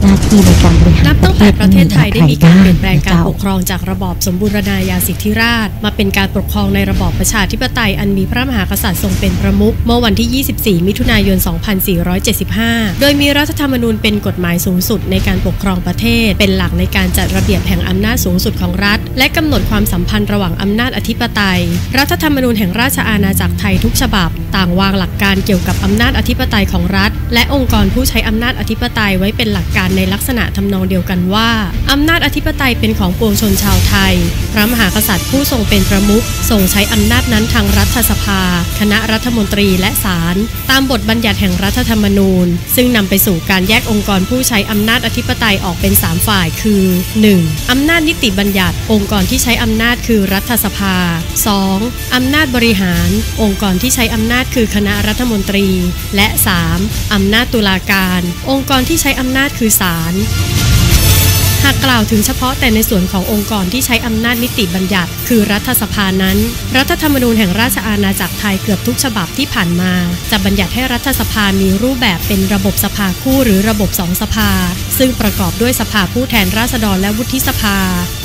หน้าที่ในการบริหาร นับตั้งแต่ประเทศไทยได้มีการเปลี่ยนแปลงการปกครองจากระบอบสมบูรณาญาสิทธิราชย์ มาเป็นการปกครองในระบอบประชาธิปไตยอันมีพระมหากษัตริย์ทรงเป็นประมุข เมื่อวันที่ ยี่สิบสี่ มิถุนายน สองพันสี่ร้อยเจ็ดสิบห้า โดยมีรัฐธรรมนูญเป็นกฎหมายสูงสุดในการปกครองประเทศ เป็นหลักในการจัดระเบียบแห่งอำนาจสูงสุดของรัฐ และกำหนดความสัมพันธ์ระหว่างอำนาจอธิปไตย รัฐธรรมนูญแห่งราชอาณาจักรไทยทุกฉบับ ต่างวางหลักการเกี่ยวกับอำนาจอธิปไตยของรัฐ และองค์กรผู้ใช้อำนาจอธิปไตยไว้เป็นหลักการในลักษณะทำนองเดียวกันว่า อำนาจอธิปไตยเป็นของปวงชนชาวไทย พระมหากษัตริย์ผู้ทรงเป็นประมุข ทรงใช้อำนาจนั้นทางรัฐสภา คณะรัฐมนตรี และศาล ตามบทบัญญัติแห่งรัฐธรรมนูญ ซึ่งนำไปสู่การแยกองค์กรผู้ใช้อำนาจอธิปไตยออกเป็นสามฝ่าย คือ หนึ่ง อำนาจนิติบัญญัติ องค์กรที่ใช้อำนาจคือรัฐสภา สอง อำนาจบริหาร องค์กรที่ใช้อำนาจคือคณะรัฐมนตรี และ สาม อำนาจตุลาการ องค์กรที่ใช้อำนาจคือศาล หากกล่าวถึงเฉพาะแต่ในส่วนขององค์กรที่ใช้อำนาจนิติบัญญัติ คือรัฐสภานั้น รัฐธรรมนูญแห่งราชอาณาจักรไทยเกือบทุกฉบับที่ผ่านมา จะบัญญัติให้รัฐสภามีรูปแบบเป็นระบบสภาคู่หรือระบบสองสภา ซึ่งประกอบด้วยสภาผู้แทนราษฎรและวุฒิสภา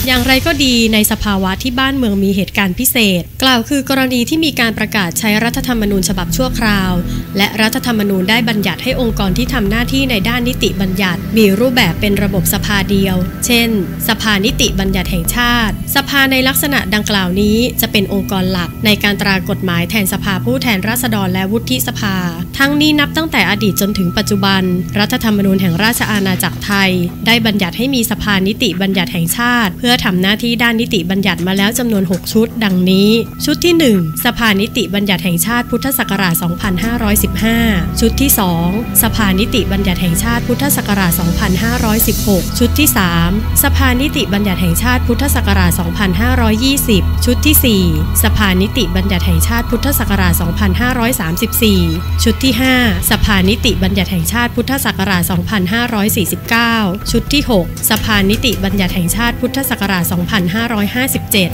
อย่างไรก็ดี ในสภาวะที่บ้านเมืองมีเหตุการณ์พิเศษ กล่าวคือกรณีที่มีการประกาศใช้รัฐธรรมนูญฉบับชั่วคราว และรัฐธรรมนูญได้บัญญัติให้องค์กรที่ทำหน้าที่ในด้านนิติบัญญัติ มีรูปแบบเป็นระบบสภาเดียว เช่น สภานิติบัญญัติแห่งชาติ สภาในลักษณะดังกล่าวนี้จะเป็นองค์กรหลักในการตรากฎหมายแทนสภาผู้แทนราษฎรและวุฒิสภา ทั้งนี้นับตั้งแต่อดีตจนถึงปัจจุบัน รัฐธรรมนูญแห่งราชอาณาจักรไทย ได้บัญญัติให้มีสภานิติบัญญัติแห่งชาติ เพื่อทำหน้าที่ด้านนิติบัญญัติมาแล้วจำนวนหกชุด ดังนี้ ชุดที่หนึ่ง สภานิติบัญญัติแห่งชาติพุทธศักราชสองพันห้าร้อยสิบห้า ชุดที่สอง สภานิติบัญญัติแห่งชาติพุทธศักราชสองพันห้าร้อยสิบหก ชุดที่สาม สภานิติบัญญัติแห่งชาติพุทธศักราชสองพันห้าร้อยยี่สิบ ชุดที่สี่ สภานิติบัญญัติแห่งชาติพุทธศักราชสองพันห้าร้อยสามสิบสี่ ชุดที่ห้า สภานิติบัญญัติแห่งชาติพุทธศักราชสองพันห้าร้อยสี่สิบเก้า ชุดที่หก สภานิติบัญญัติแห่งชาติพุทธศักราชสองพันห้าร้อยห้าสิบเจ็ด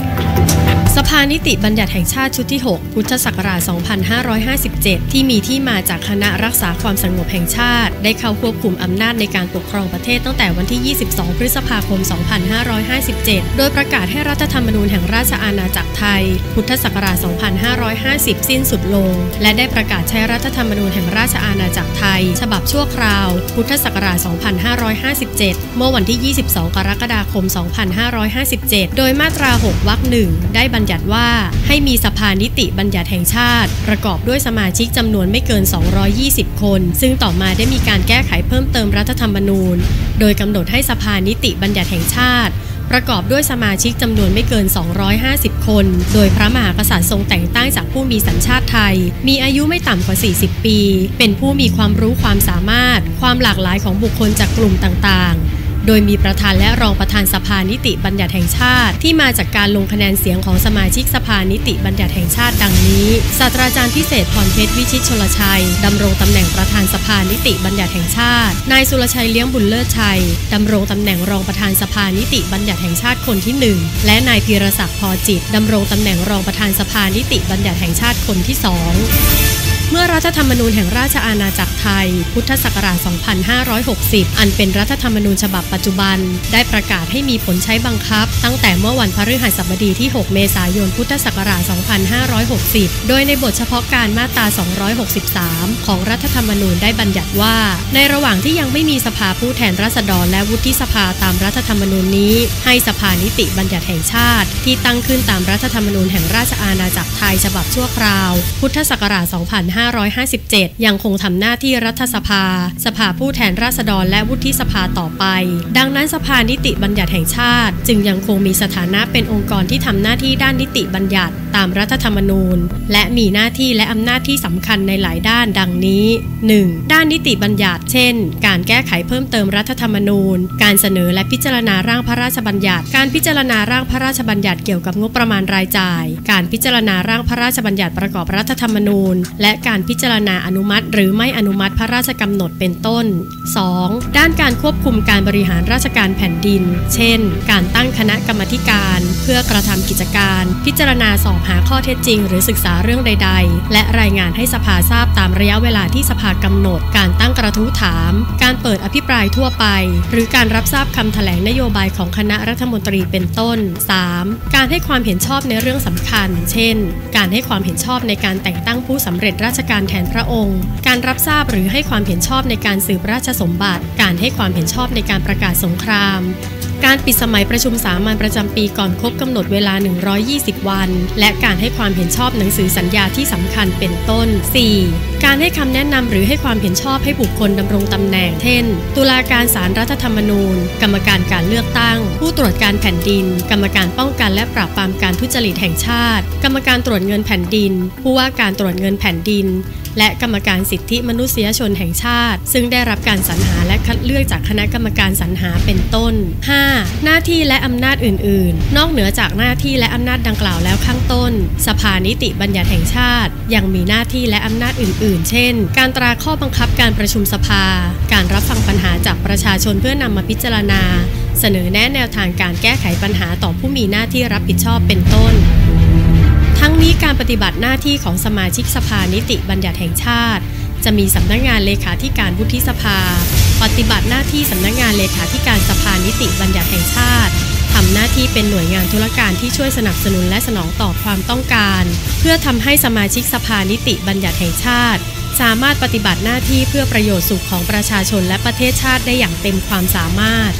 สภานิติบัญญัติแห่งชาติชุดที่หก พุทธศักราชสองพันห้าร้อยห้าสิบเจ็ด ที่มีที่มาจากคณะรักษาความสงบแห่งชาติ ได้เข้าควบคุมอำนาจในการปกครองประเทศตั้งแต่วันที่ ยี่สิบสอง พฤษภาคม สองพันห้าร้อยห้าสิบเจ็ด โดยประกาศให้รัฐธรรมนูญแห่งราชอาณาจักรไทย พุทธศักราชสองพันห้าร้อยห้าสิบ สิ้นสุดลง และได้ประกาศใช้รัฐธรรมนูญแห่งราชอาณาจักรไทย ฉบับชั่วคราว พุทธศักราชสองพันห้าร้อยห้าสิบเจ็ด เมื่อวันที่ ยี่สิบสอง กรกฎาคม สองพันห้าร้อยห้าสิบเจ็ด โดยมาตรา หก วรรค หนึ่ง ได้บัญญัติว่า ให้มีสภานิติบัญญัติแห่งชาติ ประกอบด้วยสมาชิกจำนวนไม่เกิน สองร้อยยี่สิบ คน ซึ่งต่อมาได้มีการแก้ไขเพิ่มเติมรัฐธรรมนูญ โดยกำหนดให้สภานิติบัญญัติแห่งชาติ ประกอบด้วยสมาชิกจำนวนไม่เกิน สองร้อยห้าสิบ คน โดยพระมหากษัตริย์ทรงแต่งตั้งจากผู้มีสัญชาติไทย มีอายุไม่ต่ำกว่า สี่สิบ ปี เป็นผู้มีความรู้ความสามารถ ความหลากหลายของบุคคลจากกลุ่มต่างๆ โดยมีประธานและรองประธานสภานิติบัญญัติแห่งชาติ ที่มาจากการลงคะแนนเสียงของสมาชิกสภานิติบัญญัติแห่งชาติ ดังนี้ ศาสตราจารย์พิเศษ พรเพชร วิชิตชลชัย ดำรงตำแหน่งประธานสภานิติบัญญัติแห่งชาติ นายสุรชัย เลี้ยงบุญเลิศชัย ดำรงตำแหน่งรองประธานสภานิติบัญญัติแห่งชาติคนที่หนึ่ง และนายพีรศักดิ์ พอจิต ดำรงตำแหน่งรองประธานสภานิติบัญญัติแห่งชาติคนที่สอง เมื่อรัฐธรรมนูญแห่งราชอาณาจักรไทย พุทธศักราช สองพันห้าร้อยหกสิบ อันเป็นรัฐธรรมนูญฉบับปัจจุบัน ได้ประกาศให้มีผลใช้บังคับ ตั้งแต่เมื่อวันพฤหัสบดีที่ หก เมษายน พุทธศักราช สองพันห้าร้อยหกสิบ โดยในบทเฉพาะการมาตรา สองร้อยหกสิบสาม ของรัฐธรรมนูญได้บัญญัติว่า ในระหว่างที่ยังไม่มีสภาผู้แทนราษฎรและวุฒิสภาตามรัฐธรรมนูญนี้ ให้สภานิติบัญญัติแห่งชาติ ที่ตั้งขึ้นตามรัฐธรรมนูญแห่งราชอาณาจักรไทยฉบับชั่วคราว พุทธศักราช สองพันห้าร้อยห้าสิบเจ็ด ยังคงทำหน้าที่รัฐสภา สภาผู้แทนราษฎรและวุฒิสภาต่อไป ดังนั้นสภานิติบัญญัติแห่งชาติ จึงยังคงมีสถานะเป็นองค์กรที่ทำหน้าที่ด้านนิติบัญญัติตามรัฐธรรมนูญ และมีหน้าที่และอำนาจที่สำคัญในหลายด้านดังนี้ หนึ่ง ด้านนิติบัญญัติ เช่น การแก้ไขเพิ่มเติมรัฐธรรมนูญ การเสนอและพิจารณาร่างพระราชบัญญัติ การพิจารณาร่างพระราชบัญญัติเกี่ยวกับงบประมาณรายจ่าย การพิจารณาร่างพระราชบัญญัติประกอบรัฐธรรมนูญ และการพิจารณาอนุมัติหรือไม่อนุมัติพระราชกำหนดเป็นต้น สอง ด้านการควบคุมการบริหารราชการแผ่นดิน เช่น การตั้งคณะกรรมาธิการเพื่อกระทำกิจการ พิจารณาสอบหาข้อเท็จจริงหรือศึกษาเรื่องใดๆ และรายงานให้สภาทราบตามระยะเวลาที่สภากำหนด การตั้งกระทู้ถาม การเปิดอภิปรายทั่วไป หรือการรับทราบคำแถลงนโยบายของคณะรัฐมนตรีเป็นต้น สาม การให้ความเห็นชอบในเรื่องสำคัญ เช่น การให้ความเห็นชอบในการแต่งตั้งผู้สำเร็จราชการแทนพระองค์ การรับทราบหรือให้ความเห็นชอบในการสืบราชสมบัติ การให้ความเห็นชอบในการประกาศสงคราม การปิดสมัยประชุมสามัญประจำปีก่อนครบกำหนดเวลา หนึ่งร้อยยี่สิบวัน และการให้ความเห็นชอบหนังสือสัญญาที่สำคัญเป็นต้น สี่ การให้คำแนะนำหรือให้ความเห็นชอบให้บุคคลดำรงตำแหน่ง เช่น ตุลาการศาลรัฐธรรมนูญ กรรมการการเลือกตั้ง ผู้ตรวจการแผ่นดิน กรรมการป้องกันและปราบปรามการทุจริตแห่งชาติ กรรมการตรวจเงินแผ่นดิน ผู้ว่าการตรวจเงินแผ่นดิน และกรรมการสิทธิมนุษยชนแห่งชาติ ซึ่งได้รับการสรรหาและคัดเลือกจากคณะกรรมการสรรหาเป็นต้น ห้า หน้าที่และอำนาจอื่นๆ นอกเหนือจากหน้าที่และอำนาจดังกล่าวแล้วข้างต้น สภานิติบัญญัติแห่งชาติ ยังมีหน้าที่และอำนาจอื่นๆ เช่น การตราข้อบังคับการประชุมสภา การรับฟังปัญหาจากประชาชนเพื่อนำมาพิจารณา เสนอแนะแนวทางการแก้ไขปัญหาต่อผู้มีหน้าที่รับผิดชอบเป็นต้น ทั้งนี้การปฏิบัติหน้าที่ของสมาชิกสภานิติบัญญัติแห่งชาติ จะมีสำนักงานเลขาธิการวุฒิสภา ปฏิบัติหน้าที่สำนักงานเลขาธิการสภานิติบัญญัติแห่งชาติ ทำหน้าที่เป็นหน่วยงานตุลาการที่ช่วยสนับสนุนและสนองตอบความต้องการ เพื่อทำให้สมาชิกสภานิติบัญญัติแห่งชาติ สามารถปฏิบัติหน้าที่เพื่อประโยชน์สุขของประชาชนและประเทศชาติได้อย่างเต็มความสามารถ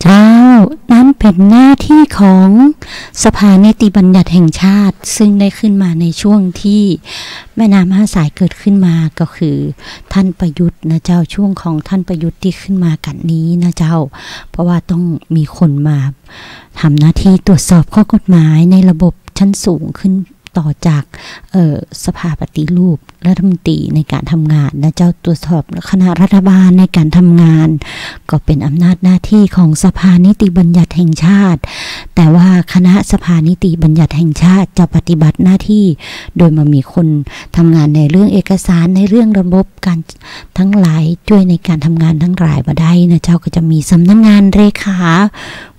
เจ้า นั้นเป๋นหน้าตี้ของสภานิติบัญญัติแห่งชาติ ซึ่งได้ขึ้นมาในช่วงตี้แม่น้ำห้าสายเกิดขึ้นมา ก็คือต้านประยุทธ์นะเจ้า ช่วงของต้านประยุทธ์ตี้ขึ้นมากั๋นนี้นะเจ้า เพราะว่าต้องมีคนมาทำหน้าตี้ตรวจสอบข้อกฎหมายในระบบชั้นสูงขึ้น ต่อจาก เอ่อ สภาปฏิรูปรัฐมนตรีในการทำงานนะเจ้า ตรวจสอบคณะรัฐบาลในการทำงาน ก็เป๋นอำนาจหน้าตี้ของสภานิติบัญญัติแห่งชาติ แต่ว่าคณะสภานิติบัญญัติแห่งชาติจะปฏิบัติหน้าตี้โดยบ่มีคนทำงานในเรื่องเอกสาร ในเรื่องระบบการตังหลาย จ้วยในการทำงานตังหลายบ่ได้นะเจ้า ก็จะมีสำนักงานเลขา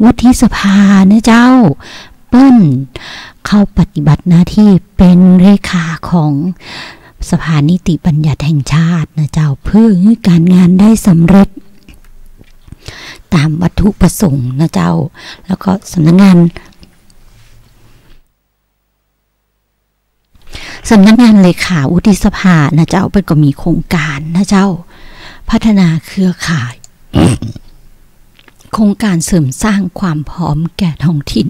วุฒิสภานะเจ้า เปิ้นเข้าปฏิบัติหน้าตี้เป๋นเลขาของสภานิติบัญญัติแห่งชาตินะเจ้า เพื่อหื้อก๋านงานได้สำเร็จต๋ามวัตถุประสงค์นะเจ้า แล้วก็สำนักงาน สำนักงานเลขาวุฒิสภานะเจ้า เปิ้นก็มีโครงก๋านนะเจ้า พัฒนาเครือข่าย โครงก๋านเสริมสร้างความพร้อมแก่ท้องถิ่น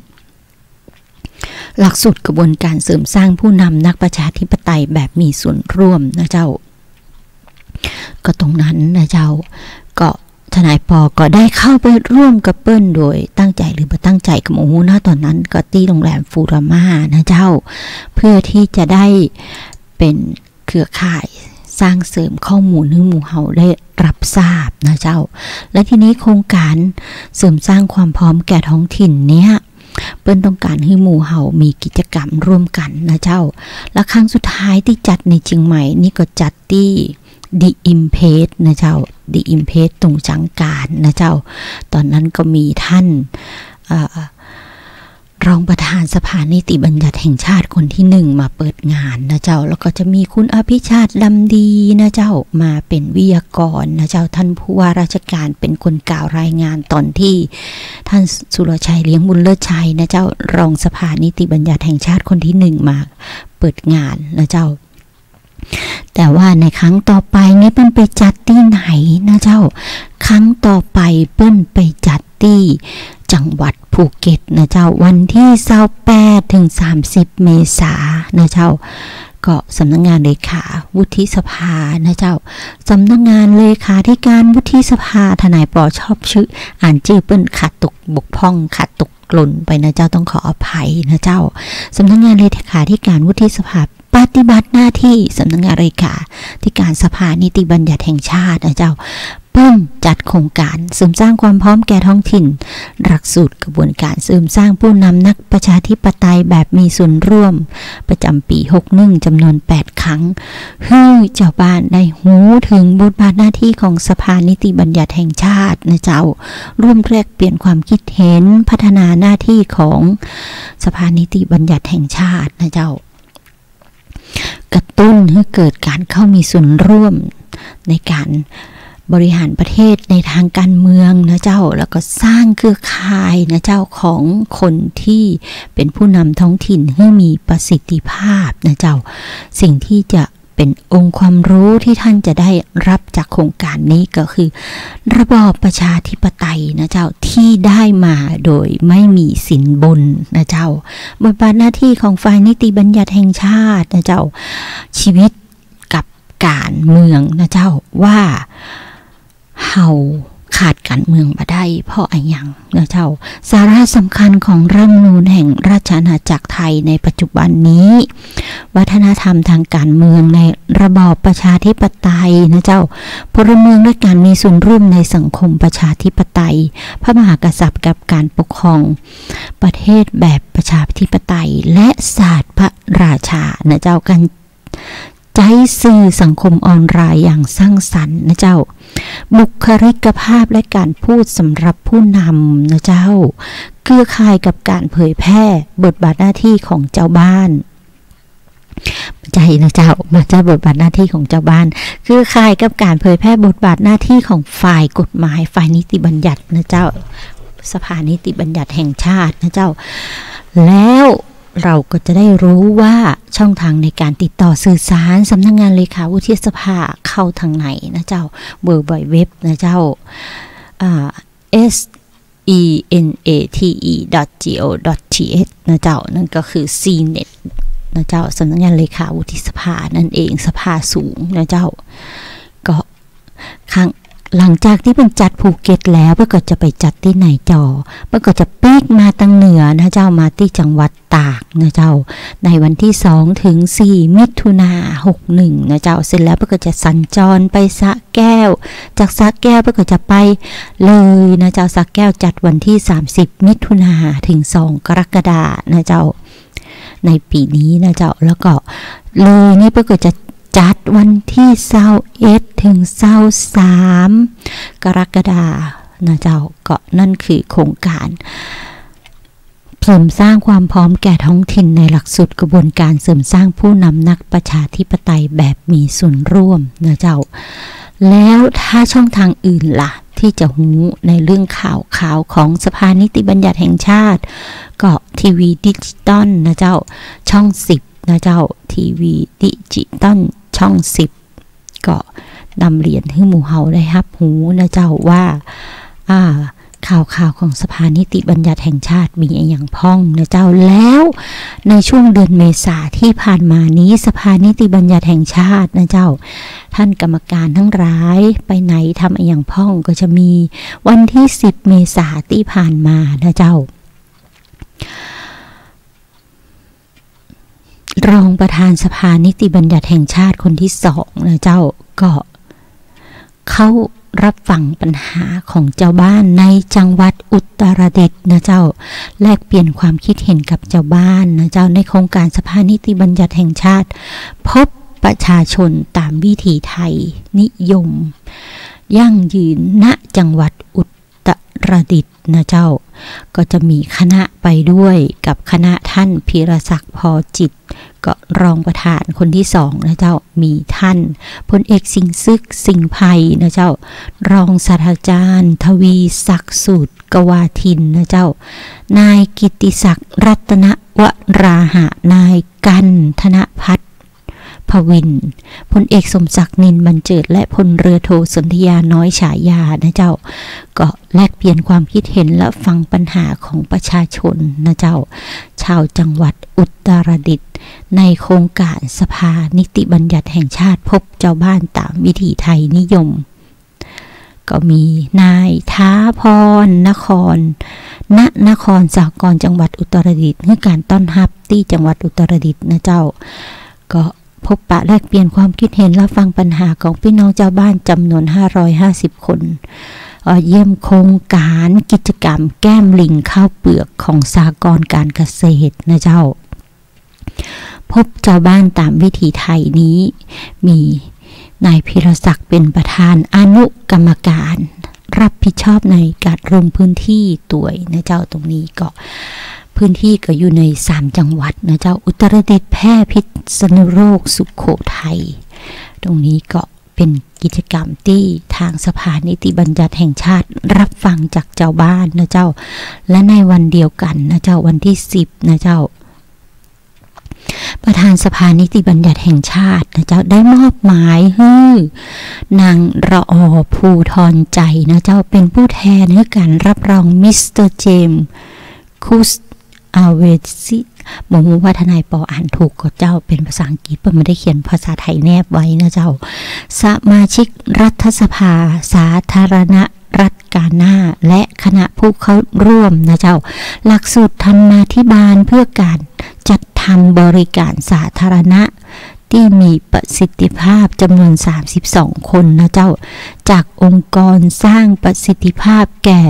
หลักสูตรกระบวนการเสริมสร้างผู้นำนักประชาธิปไตยแบบมีส่วนร่วมนะเจ้า ก็ตรงนั้นนะเจ้า ก็ทนายปอก็ได้เข้าไปร่วมกับเปิ้นโดยตั้งใจ๋หรือบ่ตั้งใจ๋ก็บ่ฮู้นะ ต๋อนนั้นก็ตี้โรงแรมฟูรามานะเจ้า เพื่อตี้จะได้เป๋นเครือข่ายสร้างเสริมข้อมูลหื้อหมู่เฮาได้รับทราบนะเจ้า และทีนี้โครงก๋านเสริมสร้างความพร้อมแก่ท้องถิ่นเนี้ย เปิ้นต้องก๋านหื้อหมู่เฮามีกิจกรรมร่วมกั๋นนะเจ้า และครั้งสุดท้ายตี้จัดในเจียงใหม่นี่ก็จัดตี้ The Impress นะเจ้า ดีอิมเพชร ตุงจังก๋านนะเจ้า ต๋อนนั้นก็มีต้าน เอ่อ รองประธานสภานิติบัญญัติแห่งชาติคนตี้หนึ่งมาเปิดงานนะเจ้า แล้วก็จะมีคุณอภิชาติ ดำดีนะเจ้า มาเป๋นวิทยากรนะเจ้า ต้านผู้ว่าราชก๋านเป๋นคนกล่าวรายงานต๋อนตี้ต้านสุรชัย เลี้ยงบุญเลิศชัยนะเจ้า รองสภานิติบัญญัติแห่งชาติคนตี้หนึ่งมาเปิดงานนะเจ้า แต่ว่าในครั้งต่อไปนี้เปิ้นไปจัดตี้ไหนนะเจ้า ครั้งต่อไปเปิ้นไปจัดตี้จังหวัดภูเก็ตนะเจ้า วันตี้ซาวแปดถึงสามสิบเมษานะเจ้า ก็สำนักงานเลขาวุฒิสภานะเจ้า สำนักงานเลขาธิการวุฒิสภา ทนายปอชอบชื่อ อ่านจื้อเปิ้นขาดตกบกพร่อง ขาดตกหล่นไปนะเจ้า ต้องขออภัยนะเจ้า สำนักงานเลขาธิการวุฒิสภา ปฏิบัติหน้าตี้สำนักงานเลขาธิการสภานิติบัญญัติแห่งชาตินะเจ้า เปิ้นจัดโครงก๋านเสริมสร้างความพร้อมแก่ท้องถิ่น หลักสูตรกระบวนการเสริมสร้างผู้นำนักประชาธิปไตยแบบมีส่วนร่วม ประจ๋ำปี๋หกหนึ่ง จ๋ำนวนแปดครั้ง หื้อจาวบ้านได้ฮู้เถิงบทบาทหน้าตี้ของสภานิติบัญญัติแห่งชาตินะเจ้า ร่วมแลกเปลี่ยนความคิดเห็น พัฒนาหน้าตี้ของสภานิติบัญญัติแห่งชาตินะเจ้า กระตุ้นหื้อเกิดก๋านเข้ามีส่วนร่วมในก๋านบริหารประเทศในตางก๋านเมืองนะเจ้า แล้วก็สร้างเครือข่ายนะเจ้า ของคนตี้เป๋นผู้นำท้องถิ่นหื้อมีประสิทธิภาพนะเจ้า สิ่งตี้จะเป๋นองค์ความรู้ตี้ต้านจะได้ฮับจากโครงก๋านนี้ก็คือ ระบอบประชาธิปไตยนะเจ้า ตี้ได้มาโดยไม่มีสินบนนะเจ้า บทบาทหน้าตี้ของฝ่ายนิติบัญญัติแห่งชาตินะเจ้า ชีวิตกับก๋านเมืองนะเจ้า ว่าเฮาขาดก๋านเมืองบ่ได้เพราะอะหยังนะเจ้า สาระสำคัญของรัฐธรรมนูญแห่งราชอาณาจักรไทยในปัจจุบันนี้ วัฒนธรรมตางก๋านเมืองในระบอบประชาธิปไตยนะเจ้า พลเมืองและก๋านมีส่วนร่วมในสังคมประชาธิปไตย พระมหากษัตริย์กับก๋านปกครองประเทศแบบประชาธิปไตย และศาสตร์พระราชานะเจ้า ก๋านใจ๊สื่อสังคมออนไลน์อย่างสร้างสรรค์นะเจ้า บุคลิกภาพและก๋านพูดสำหรับผู้นำนะเจ้า เครือข่ายกับก๋านเผยแพร่บทบาทหน้าตี้ของจาวบ้าน ใจ้นะเจ้า บ่ใจ้บทบาทหน้าตี้ของจาวบ้าน เครือข่ายกับก๋านเผยแพร่บทบาทหน้าตี้ของฝ่ายกฎหมาย ฝ่ายนิติบัญญัตินะเจ้า สภานิติบัญญัติแห่งชาตินะเจ้า แล้วเราก็จะได้รู้ว่าช่องทางในก๋านติดต่อสื่อสารสำนักงานเลขาวุฒิสภาเข้าตางไหนนะเจ้า เวิลด์ไวด์เว็บนะเจ้า อ่า เอส อี เอ็น เอ ที อี ดอท จี โอ ดอท ที เอช นะเจ้า นั่นก็คือ ซีเน็ต นะเจ้า สำนักงานเลขาวุฒิสภานั่นเอง สภาสูงนะเจ้า ก็ครั้ง หลังจากตี้เปิ้นจัดภูเก็ตแล้ว เปิ้นก็จะไปจัดตี้ไหนจ่อ เปิ้นก็จะปิ๊กมาตางเหนือนะเจ้า มาตี้จังหวัดตากนะเจ้า ในวันตี้สองถึงสี่มิถุนาหกหนึ่งนะเจ้า เสร็จแล้วเปิ้นก็จะสัญจรไปสระแก้ว จากสระแก้วเปิ้นก็จะไปเลยนะเจ้า สระแก้วจัดวันตี้สามสิบมิถุนาถึงสองกรกฎานะเจ้า ในปี๋นี้นะเจ้า แล้วก็เลยนี่เปิ้นก็จะจัดวันตี้ซาวเอ็ดถึงซาวสามกรกฎานะเจ้า ก็นั่นคือโครงก๋าน เสริมสร้างความพร้อมแก่ท้องถิ่นในหลักสูตรกระบวนการเสริมสร้างผู้นำนักประชาธิปไตยแบบมีส่วนร่วมนะเจ้า แล้วถ้าช่องทางอื่นล่ะ ตี้จะฮู้ในเรื่องข่าวคราวของสภานิติบัญญัติแห่งชาติ ก็ทีวีดิจิตอลนะเจ้า ช่องสิบนะเจ้า ทีวีดิจิตอลช่องสิบ ก็นำเรียนหื้อหมู่เฮาได้ฮับฮู้นะเจ้าว่า อ่า ข่าวคราวของสภานิติบัญญัติแห่งชาติมีอะหยังพ่องนะเจ้า แล้วในช่วงเดือนเมษาตี้ผ่านมานี้ สภานิติบัญญัติแห่งชาตินะเจ้า ต้านกรรมการตังหลายไปไหนทำอะหยังพ่อง ก็จะมีวันตี้สิบเมษาตี้ผ่านมานะเจ้า รองประธานสภานิติบัญญัติแห่งชาติคนตี้สองนะเจ้า ก็เข้ารับฟังปัญหาของจาวบ้านในจังหวัดอุตรดิตถ์นะเจ้า แลกเปลี่ยนความคิดเห็นกับจาวบ้านนะเจ้า ในโครงการสภานิติบัญญัติแห่งชาติ พบประชาชนตามวิถีไทยนิยม ยั่งยืน ณ จังหวัดอุตรดิตถ์นะเจ้า ก็จะมีคณะไปด้วยกับคณะท่านพีรศักดิ์ พอจิต ก็รองประธานคนที่สองนะเจ้า มีท่านพลเอกสิงห์ศึก สิงห์ไพรนะเจ้า รองศาสตราจารย์ทวีศักดิ์ สูตรกวาทินนะเจ้า นายกิตติศักดิ์ รัตนวราหะ นายกันธนพัฒน์ พวิน พลเอกสมศักดิ์ นินบันเจิด และพลเรือโท สนธยา น้อยฉายานะเจ้า ก็แลกเปลี่ยนความคิดเห็นและฟังปัญหาของประชาชนนะเจ้า ชาวจังหวัดอุตรดิตถ์ ในโครงการสภานิติบัญญัติแห่งชาติ พบเจ้าบ้านต๋ามวิถีไทยนิยม ก็มีนายถาพร นคร ณ นครสาคร จังหวัดอุตรดิตถ์ หื้อการต้อนฮับตี้จังหวัดอุตรดิตถ์นะเจ้า ก็พบปะแลกเปลี่ยนความคิดเห็นและฟังปัญหาของปี้น้องจาวบ้านจ๋ำนวนห้าร้อยห้าสิบคน เอ่อ เยี่ยมโครงการกิจกรรมแก้มลิงข้าวเปลือกของสหกรณ์การเกษตรนะเจ้า พบจาวบ้านต๋ามวิถีไทยนี้ มีนายพีรศักดิ์เป๋นประธานอนุกรรมการ รับผิดชอบในการลงพื้นที่ตวยนะเจ้า ตรงนี้ก็ พื้นที่ก็อยู่ในสามจังหวัดนะเจ้า อุตรดิตถ์ แพร่ พิษณุโลก สุโขทัย ตรงนี้ก็เป๋นกิจกรรมตี้ทางสภานิติบัญญัติแห่งชาติรับฟังจากจาวบ้านนะเจ้า และในวันเดียวกั๋นนะเจ้า วันตี้สิบนะเจ้า ประธานสภานิติบัญญัติแห่งชาตินะเจ้า ได้มอบหมายหื้อนางละออ ภูทรใจนะเจ้า เป๋นผู้แทนหื้อการรับรอง มิสเตอร์ เจมส์ คุส อาเวซิ บ่ฮู้ว่าทนายปออ่านถูกก่อเจ้า เป๋นภาษาอังกฤษ เปิ้นบ่ได้เขียนภาษาไทยแนบไว้นะเจ้า สมาชิกรัฐสภาสาธารณรัฐกานา และคณะผู้เข้าร่วมนะเจ้า หลักสูตรธรรมาภิบาลเพื่อการจัดทำบริการสาธารณะ ตี้มีประสิทธิภาพจ๋ำนวนสามสิบสองคนนะเจ้า จากองค์กรสร้างประสิทธิภาพแก่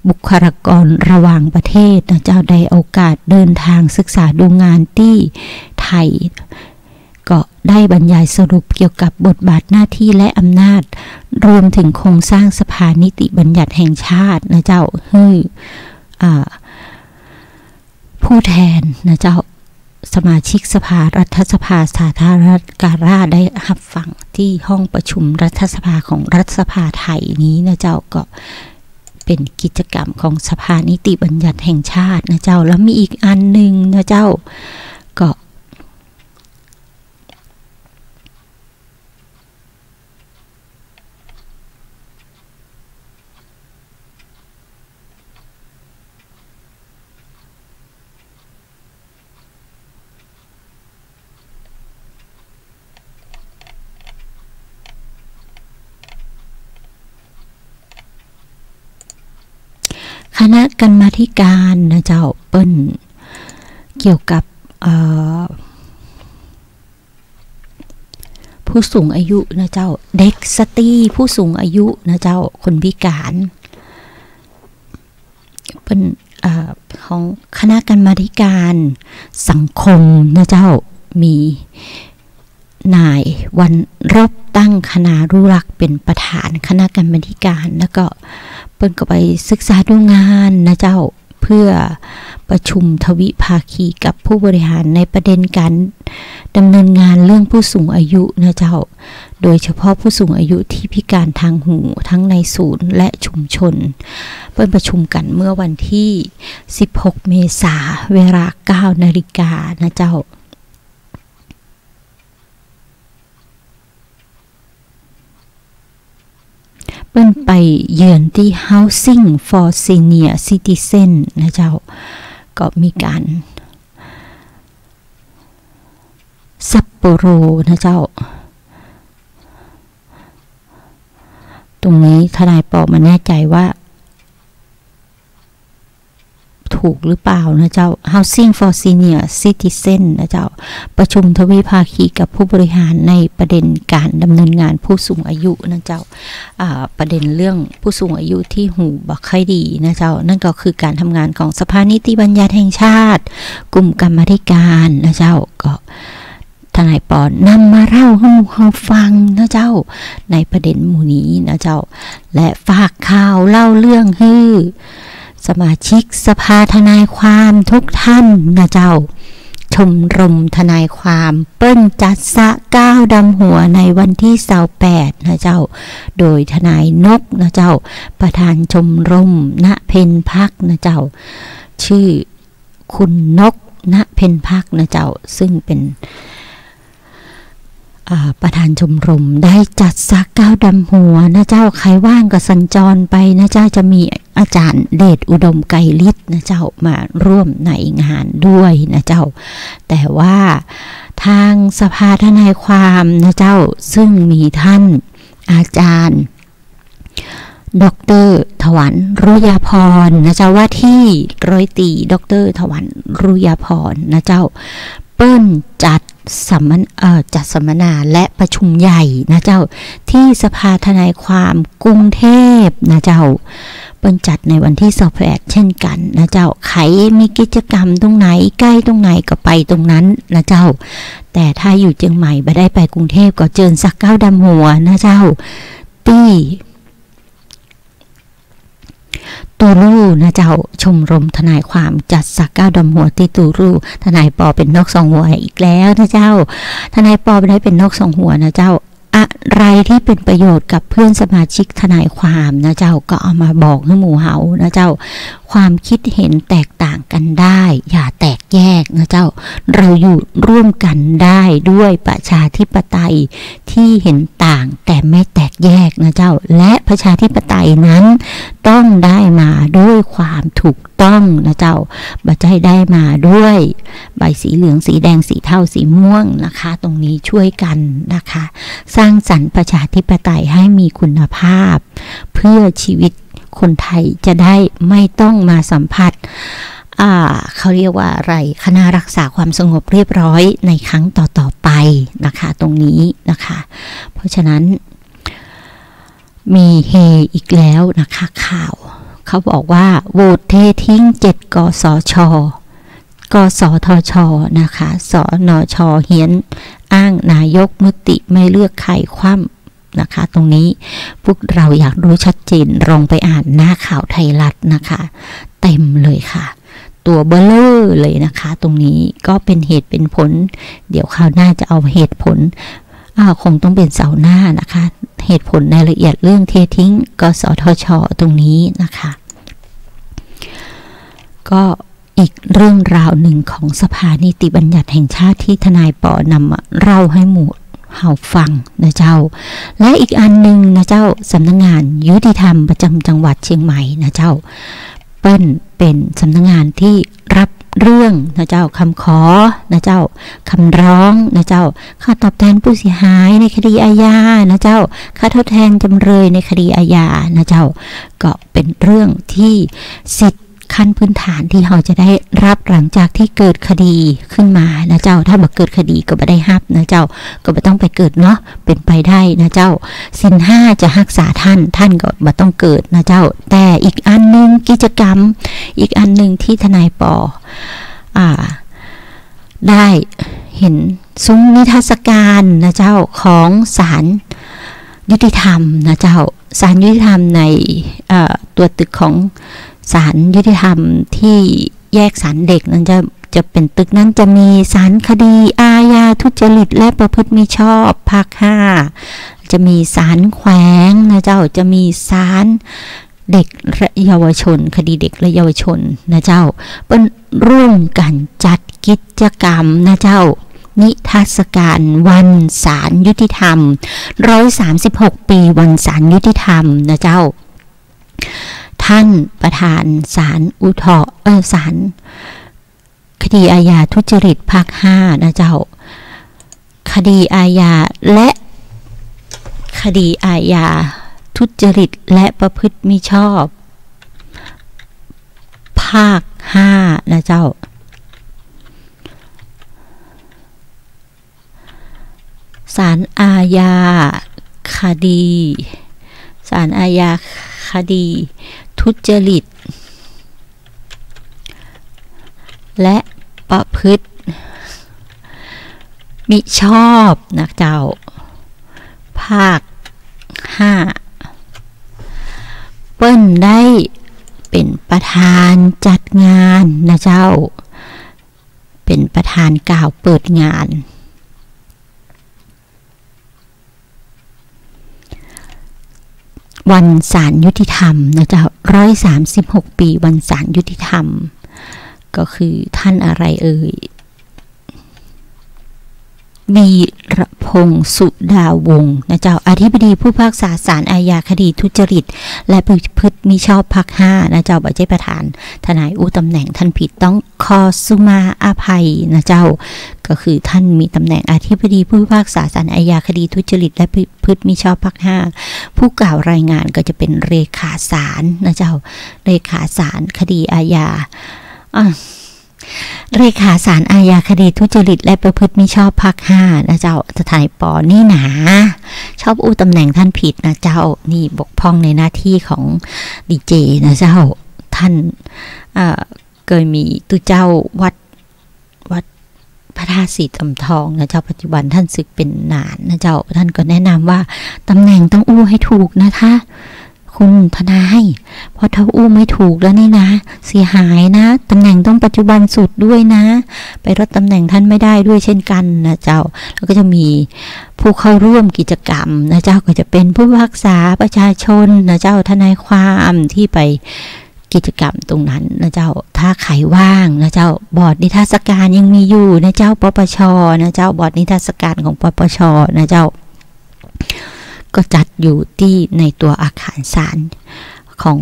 บุคลากรระหว่างประเทศนะเจ้า ได้โอกาสเดินทางศึกษาดูงานตี้ไทย ก็ได้บรรยายสรุปเกี่ยวกับบทบาทหน้าที่และอำนาจ รวมถึงโครงสร้างสภานิติบัญญัติแห่งชาตินะเจ้า หื้อ อ่า ผู้แทนนะเจ้า สมาชิกสภารัฐสภาสาธารณรัฐกานาได้ฮับฟังตี้ห้องประชุมรัฐสภาของรัฐสภาไทยนี้นะเจ้า ก็เป๋นกิจกรรมของสภานิติบัญญัติแห่งชาตินะเจ้า แล้วมีอีกอันหนึ่งนะเจ้า ก็ คณะกรรมาธิการนะเจ้า เปิ้นเกี่ยวกับ เอ่อ ผู้สูงอายุนะเจ้า เด็กสตรีผู้สูงอายุนะเจ้า คนพิการ เปิ้น เอ่อ ของคณะกรรมาธิการสังคมนะเจ้า มีนายวรรณรบ ตั้งคณานุรักษ์ เป๋นประธานคณะกรรมาธิการ แล้วก็เปิ้นก็ไปศึกษาดูงานนะเจ้า เพื่อประชุมทวิภาคีกับผู้บริหารในประเด็นการดำเนินงานเรื่องผู้สูงอายุนะเจ้า โดยเฉพาะผู้สูงอายุที่พิการทางหูทั้งในศูนย์และชุมชน เปิ้นประชุมกั๋นเมื่อวันที่สิบหกเมษา เวลาเก้านาฬิกานะเจ้า เปิ้นไปเยือนตี้ Housing for Senior Citizen นะเจ้า ก็มีก๋าน ซัปโปโรนะเจ้า ตรงนี้ทนายปอไม่แน่ใจว่า ถูกหรือเปล่านะเจ้า Housing for Senior Citizen นะเจ้า ประชุมทวิภาคีกับผู้บริหารในประเด็นการดำเนินงานผู้สูงอายุนะเจ้า อ่า ประเด็นเรื่องผู้สูงอายุที่หูบ่ค่อยดีนะเจ้า นั่นก็คือการทำงานของสภานิติบัญญัติแห่งชาติ กลุ่มกรรมาธิการนะเจ้า ก็ ทนายปอนำมาเล่าหื้อหมู่เฮาฟังนะเจ้า ในประเด็นหมู่นี้นะเจ้า และฝากข่าวเล่าเรื่องหื้อ สมาชิกสภาทนายความทุกท่านนะเจ้า ชมรมทนายความเปิ้นจัดสะเกล้าดำหัวในวันตี้ซาวแปดนะเจ้า โดยทนายนกนะเจ้า ประธานชมรม ณ เพ็ญพักนะเจ้า ชื่อคุณนก ณ เพ็ญพักนะเจ้า ซึ่งเป๋น อ่า ประธานชมรมได้จัดสะเกล้าดำหัวนะเจ้า ใผว่างก็สัญจรไปนะเจ้า จะมีอาจ๋ารย์เดชอุดม ไกรฤทธิ์นะเจ้า มาร่วมในงานด้วยนะเจ้า แต่ว่าทางสภาทนายความนะเจ้า ซึ่งมีท่านอาจ๋ารย์ ด็อกเตอร์ ถวัน รุยาภรณ์นะเจ้า ว่าตี้ร้อยตรี ด็อกเตอร์ ถวัน รุยาภรณ์นะเจ้า เปิ้นจัดสัมมน- เอ่อ จัดสัมมนาและประชุมใหญ่นะเจ้า ตี้สภาทนายความกรุงเทพฯนะเจ้า เปิ้นจัดในวันตี้ซาวแปดเช่นกั๋นนะเจ้า ใผมีกิจกรรมตรงไหน ใก้ตรงไหนก็ไปตรงนั้นนะเจ้า แต่ถ้าอยู่เจียงใหม่บ่ได้ไปกรุงเทพฯ ก็เจิญสะเกล้าดำหัวนะเจ้า ตี้ตูลู่นะเจ้า ชมรมทนายความจัดสะเกล้าดำหัวตี้ตูลู่ ทนายปอเป๋นนกสองหัวอีกแล้วนะเจ้า ทนายปอบ่ได้เป๋นนกสองหัวนะเจ้า อะไรตี้เป๋นประโยชน์กับเพื่อนสมาชิกทนายความนะเจ้า ก็เอามาบอกหื้อหมู่เฮานะเจ้า ความคิดเห็นแตกต่างกั๋นได้ อย่าแตกแยกนะเจ้า เราอยู่ร่วมกั๋นได้ด้วยประชาธิปไตย ตี้เห็นต่างแต่ไม่แตกแยกนะเจ้า และประชาธิปไตยนั้นต้องได้มาด้วยความถูกต้องนะเจ้า บ่ใจ้ได้มาด้วยใบสีเหลือง สีแดง สีเทา สีม่วงนะคะ ตรงนี้ช่วยกั๋นนะคะ สร้างสรรค์ประชาธิปไตยให้มีคุณภาพ เพื่อชีวิตคนไทยจะได้ไม่ต้องมาสัมผัส อ่า เขาเรียกว่าอะไร คณะรักษาความสงบเรียบร้อยในครั้งต่อๆ ไปนะคะ ตรงนี้นะคะ เพราะฉะนั้น มีเฮอีกแล้วนะคะ ข่าว เขาบอกว่าโหวตเททิ้งเจ็ด กสช กสทช นะคะ สนช เฮี้ยนอ้างนายกมติไม่เลือกใคร คว่ำ นะคะ ตรงนี้พวกเราอยากรู้ชัดเจน ลองไปอ่านหน้าข่าวไทยรัฐนะคะ เต็มเลยค่ะ ตัวเบ้อเร่อเลยนะคะ ตรงนี้ก็เป็นเหตุเป็นผล เดี๋ยวคราวหน้าจะเอาเหตุผล อ่า คงต้องเป็นเสาร์หน้านะคะ เหตุผลในละเอียดเรื่องเททิ้ง กสทช ตรงนี้นะคะ ก็ อีกเรื่องราวหนึ่งของสภานิติบัญญัติแห่งชาติที่ทนายปอนำมาเล่าหื้อหมู่เฮาฟังนะเจ้า และอีกอันหนึ่งนะเจ้า สำนักงานยุติธรรมประจำจังหวัดเชียงใหม่นะเจ้า เปิ้นเป๋นสำนักงานที่รับเรื่องนะเจ้า คำขอนะเจ้า คำร้องนะเจ้า ค่าตอบแทนผู้เสียหายในคดีอาญานะเจ้า ค่าทดแทนจำเลยในคดีอาญานะเจ้า ก็เป๋นเรื่องที่สิทธิ ขั้นพื้นฐานที่เฮาจะได้รับหลังจากที่เกิดคดีขึ้นมานะเจ้า ถ้าบ่เกิดคดีก็บ่ได้ฮับนะเจ้า ก็บ่ต้องไปเกิดเนาะ เป๋นไปได้นะเจ้า ศีลห้าจะฮักษาต้าน ต้านก็บ่ต้องเกิดนะเจ้า แต่อีกอันหนึ่ง กิจกรรมอีกอันหนึ่งที่ทนายปอ อ่า ได้เห็น ซุ้มนิทรรศการนะเจ้า ของศาลยุติธรรมนะเจ้า ศาลยุติธรรมใน เอ่อ ตัวตึกของศาลยุติธรรมที่แยกศาลเด็กนั้นจะ จะเป๋นตึกนั้นจะมีศาลคดีอาญาทุจริตและประพฤติมิชอบภาคห้า จะมีศาลแขวงนะเจ้า จะมีศาล เด็กและเยาวชน คดีเด็กและเยาวชนนะเจ้า เปิ้นร่วมกั๋นจัดกิจกรรมนะเจ้า นิทรรศการวันศาลยุติธรรม ร้อยสามสิบหกปีวันศาลยุติธรรมนะเจ้า ต้านประธานศาลอุทธรณ์ เอ่อ ศาล คดีอาญาทุจริตภาคห้านะเจ้า คดีอาญาและ คดีอาญาทุจริตและประพฤติมิชอบ ภาคห้านะเจ้า ศาลอาญาคดี ศาลอาญาคดีทุจริต และประพฤติ มิชอบนะเจ้า ภาคห้า เปิ้นได้เป๋นประธานจัดงานนะเจ้า เป๋นประธานกล่าวเปิดงาน วันศาลยุติธรรมนะเจ้า ร้อยสามสิบหกปี๋วันศาลยุติธรรม ก็คือท่านอะไรเอ่ย วีรพงษ์ สุดาวงศ์นะเจ้า อธิบดีผู้พิพากษาศาลอาญาคดีทุจริต และประพฤติมิชอบภาคห้านะเจ้า บ่ใจ้ประธาน ทนายอู้ตำแหน่งท่านผิด ต้องขอสุมาอภัยนะเจ้า ก็คือท่านมีตำแหน่งอธิบดีผู้พิพากษาศาลอาญาคดีทุจริต และประพฤติมิชอบภาคห้า ผู้กล่าวรายงานก็จะเป๋นเลขาศาลนะเจ้า เลขาศาลคดีอาญา อ่ะ เลขาศาลอาญาคดีทุจริตและประพฤติมิชอบภาคห้านะเจ้า ทนายปอนี่หนา ชอบอู้ตำแหน่งท่านผิดนะเจ้า นี่บกพร่องในหน้าตี้ของดีเจนะเจ้า ท่าน เอ่อ เกยมีตุ๊เจ้าวัด วัดพระธาตุศรีตำทองนะเจ้า ปัจจุบันท่านสึกเป๋นหนานนะเจ้า ท่านก็แนะนำว่าตำแหน่งต้องอู้หื้อถูกนะถ้า คุณทนาย เพราะถ้าอู้ไม่ถูกแล้วนี่นะ เสียหายนะ ตำแหน่งต้องปัจจุบันสุดด้วยนะ ไปลดตำแหน่งท่านไม่ได้ด้วยเช่นกันนะเจ้า แล้วก็จะมีผู้เข้าร่วมกิจกรรมนะเจ้า ก็จะเป๋นผู้พิพากษาประชาชนนะเจ้า ทนายความที่ไปกิจกรรมตรงนั้นนะเจ้า ถ้าใครว่างนะเจ้า บอร์ดนิทรรศการยังมีอยู่นะเจ้า ปปช นะเจ้า บอร์ดนิทรรศการของ ปปช นะเจ้า ก็จัดอยู่ตี้ในตั๋วอาคารศาลของ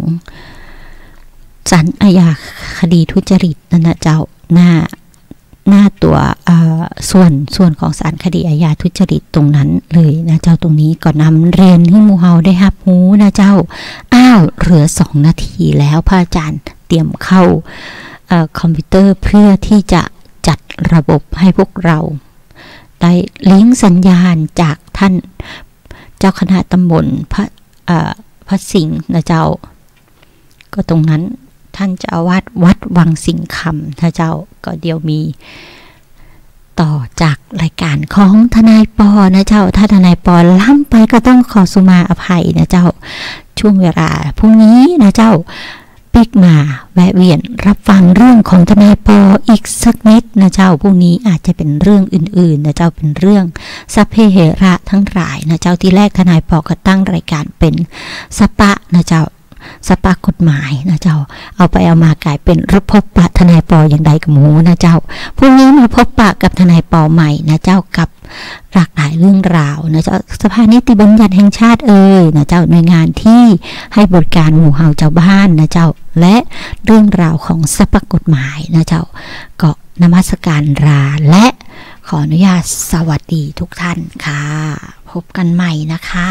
ศาลอาญาคดีทุจริตนั่นนะเจ้า หน้า หน้าตั๋ว เอ่อ ส่วน ส่วนของศาลคดีอาญาทุจริตตรงนั้นเลยนะเจ้า ตรงนี้ก็นำเรียนหื้อหมู่เฮาได้ฮับฮู้นะเจ้า อ้าว เหลือสองนาทีแล้ว พระอาจารย์เตรียมเข้า เอ่อ คอมพิวเตอร์เพื่อที่จะจัดระบบให้พวกเรา ได้ลิงก์สัญญาณจากท่านเจ้าคณะตำบลพระ เอ่อ พระสิงห์นะเจ้า ก็ตรงนั้นท่านเจ้าอาวาสวัดวังสิงห์คำนะเจ้า ก็เดี๋ยวมีต่อจากรายการของทนายปอนะเจ้า ถ้าทนายปอล้ำไปก็ต้องขอสุมาอภัยนะเจ้า ช่วงเวลาพรุ่งนี้นะเจ้า ปิ๊กมาแวะเวียนรับฟังเรื่องของทนายปออีกสักนิดนะเจ้า พรุ่งนี้อาจจะเป๋นเรื่องอื่นๆ นะเจ้า เป๋นเรื่องสัพเพเหระทั้งหลายนะเจ้า ทีแรกทนายปอก็ตั้งรายการเป๋นสปะนะเจ้า สปะกฎหมายนะเจ้า เอาไปเอามากลายเป๋นพบปะทนายปออย่างใดก็บ่ฮู้นะเจ้า พรุ่งนี้มาพบปะกับทนายปอใหม่นะเจ้า กับ หลากหลายเรื่องราวนะเจ้า สภานิติบัญญัติแห่งชาติเอ่ยนะเจ้า หน่วยงานที่ให้บริการหมู่เฮาเจ้าบ้านนะเจ้า และเรื่องราวของสปะกฎหมายนะเจ้า ก็นมัสการลา และขออนุญาตสวัสดีทุกท่านค่ะ พบกันใหม่นะคะ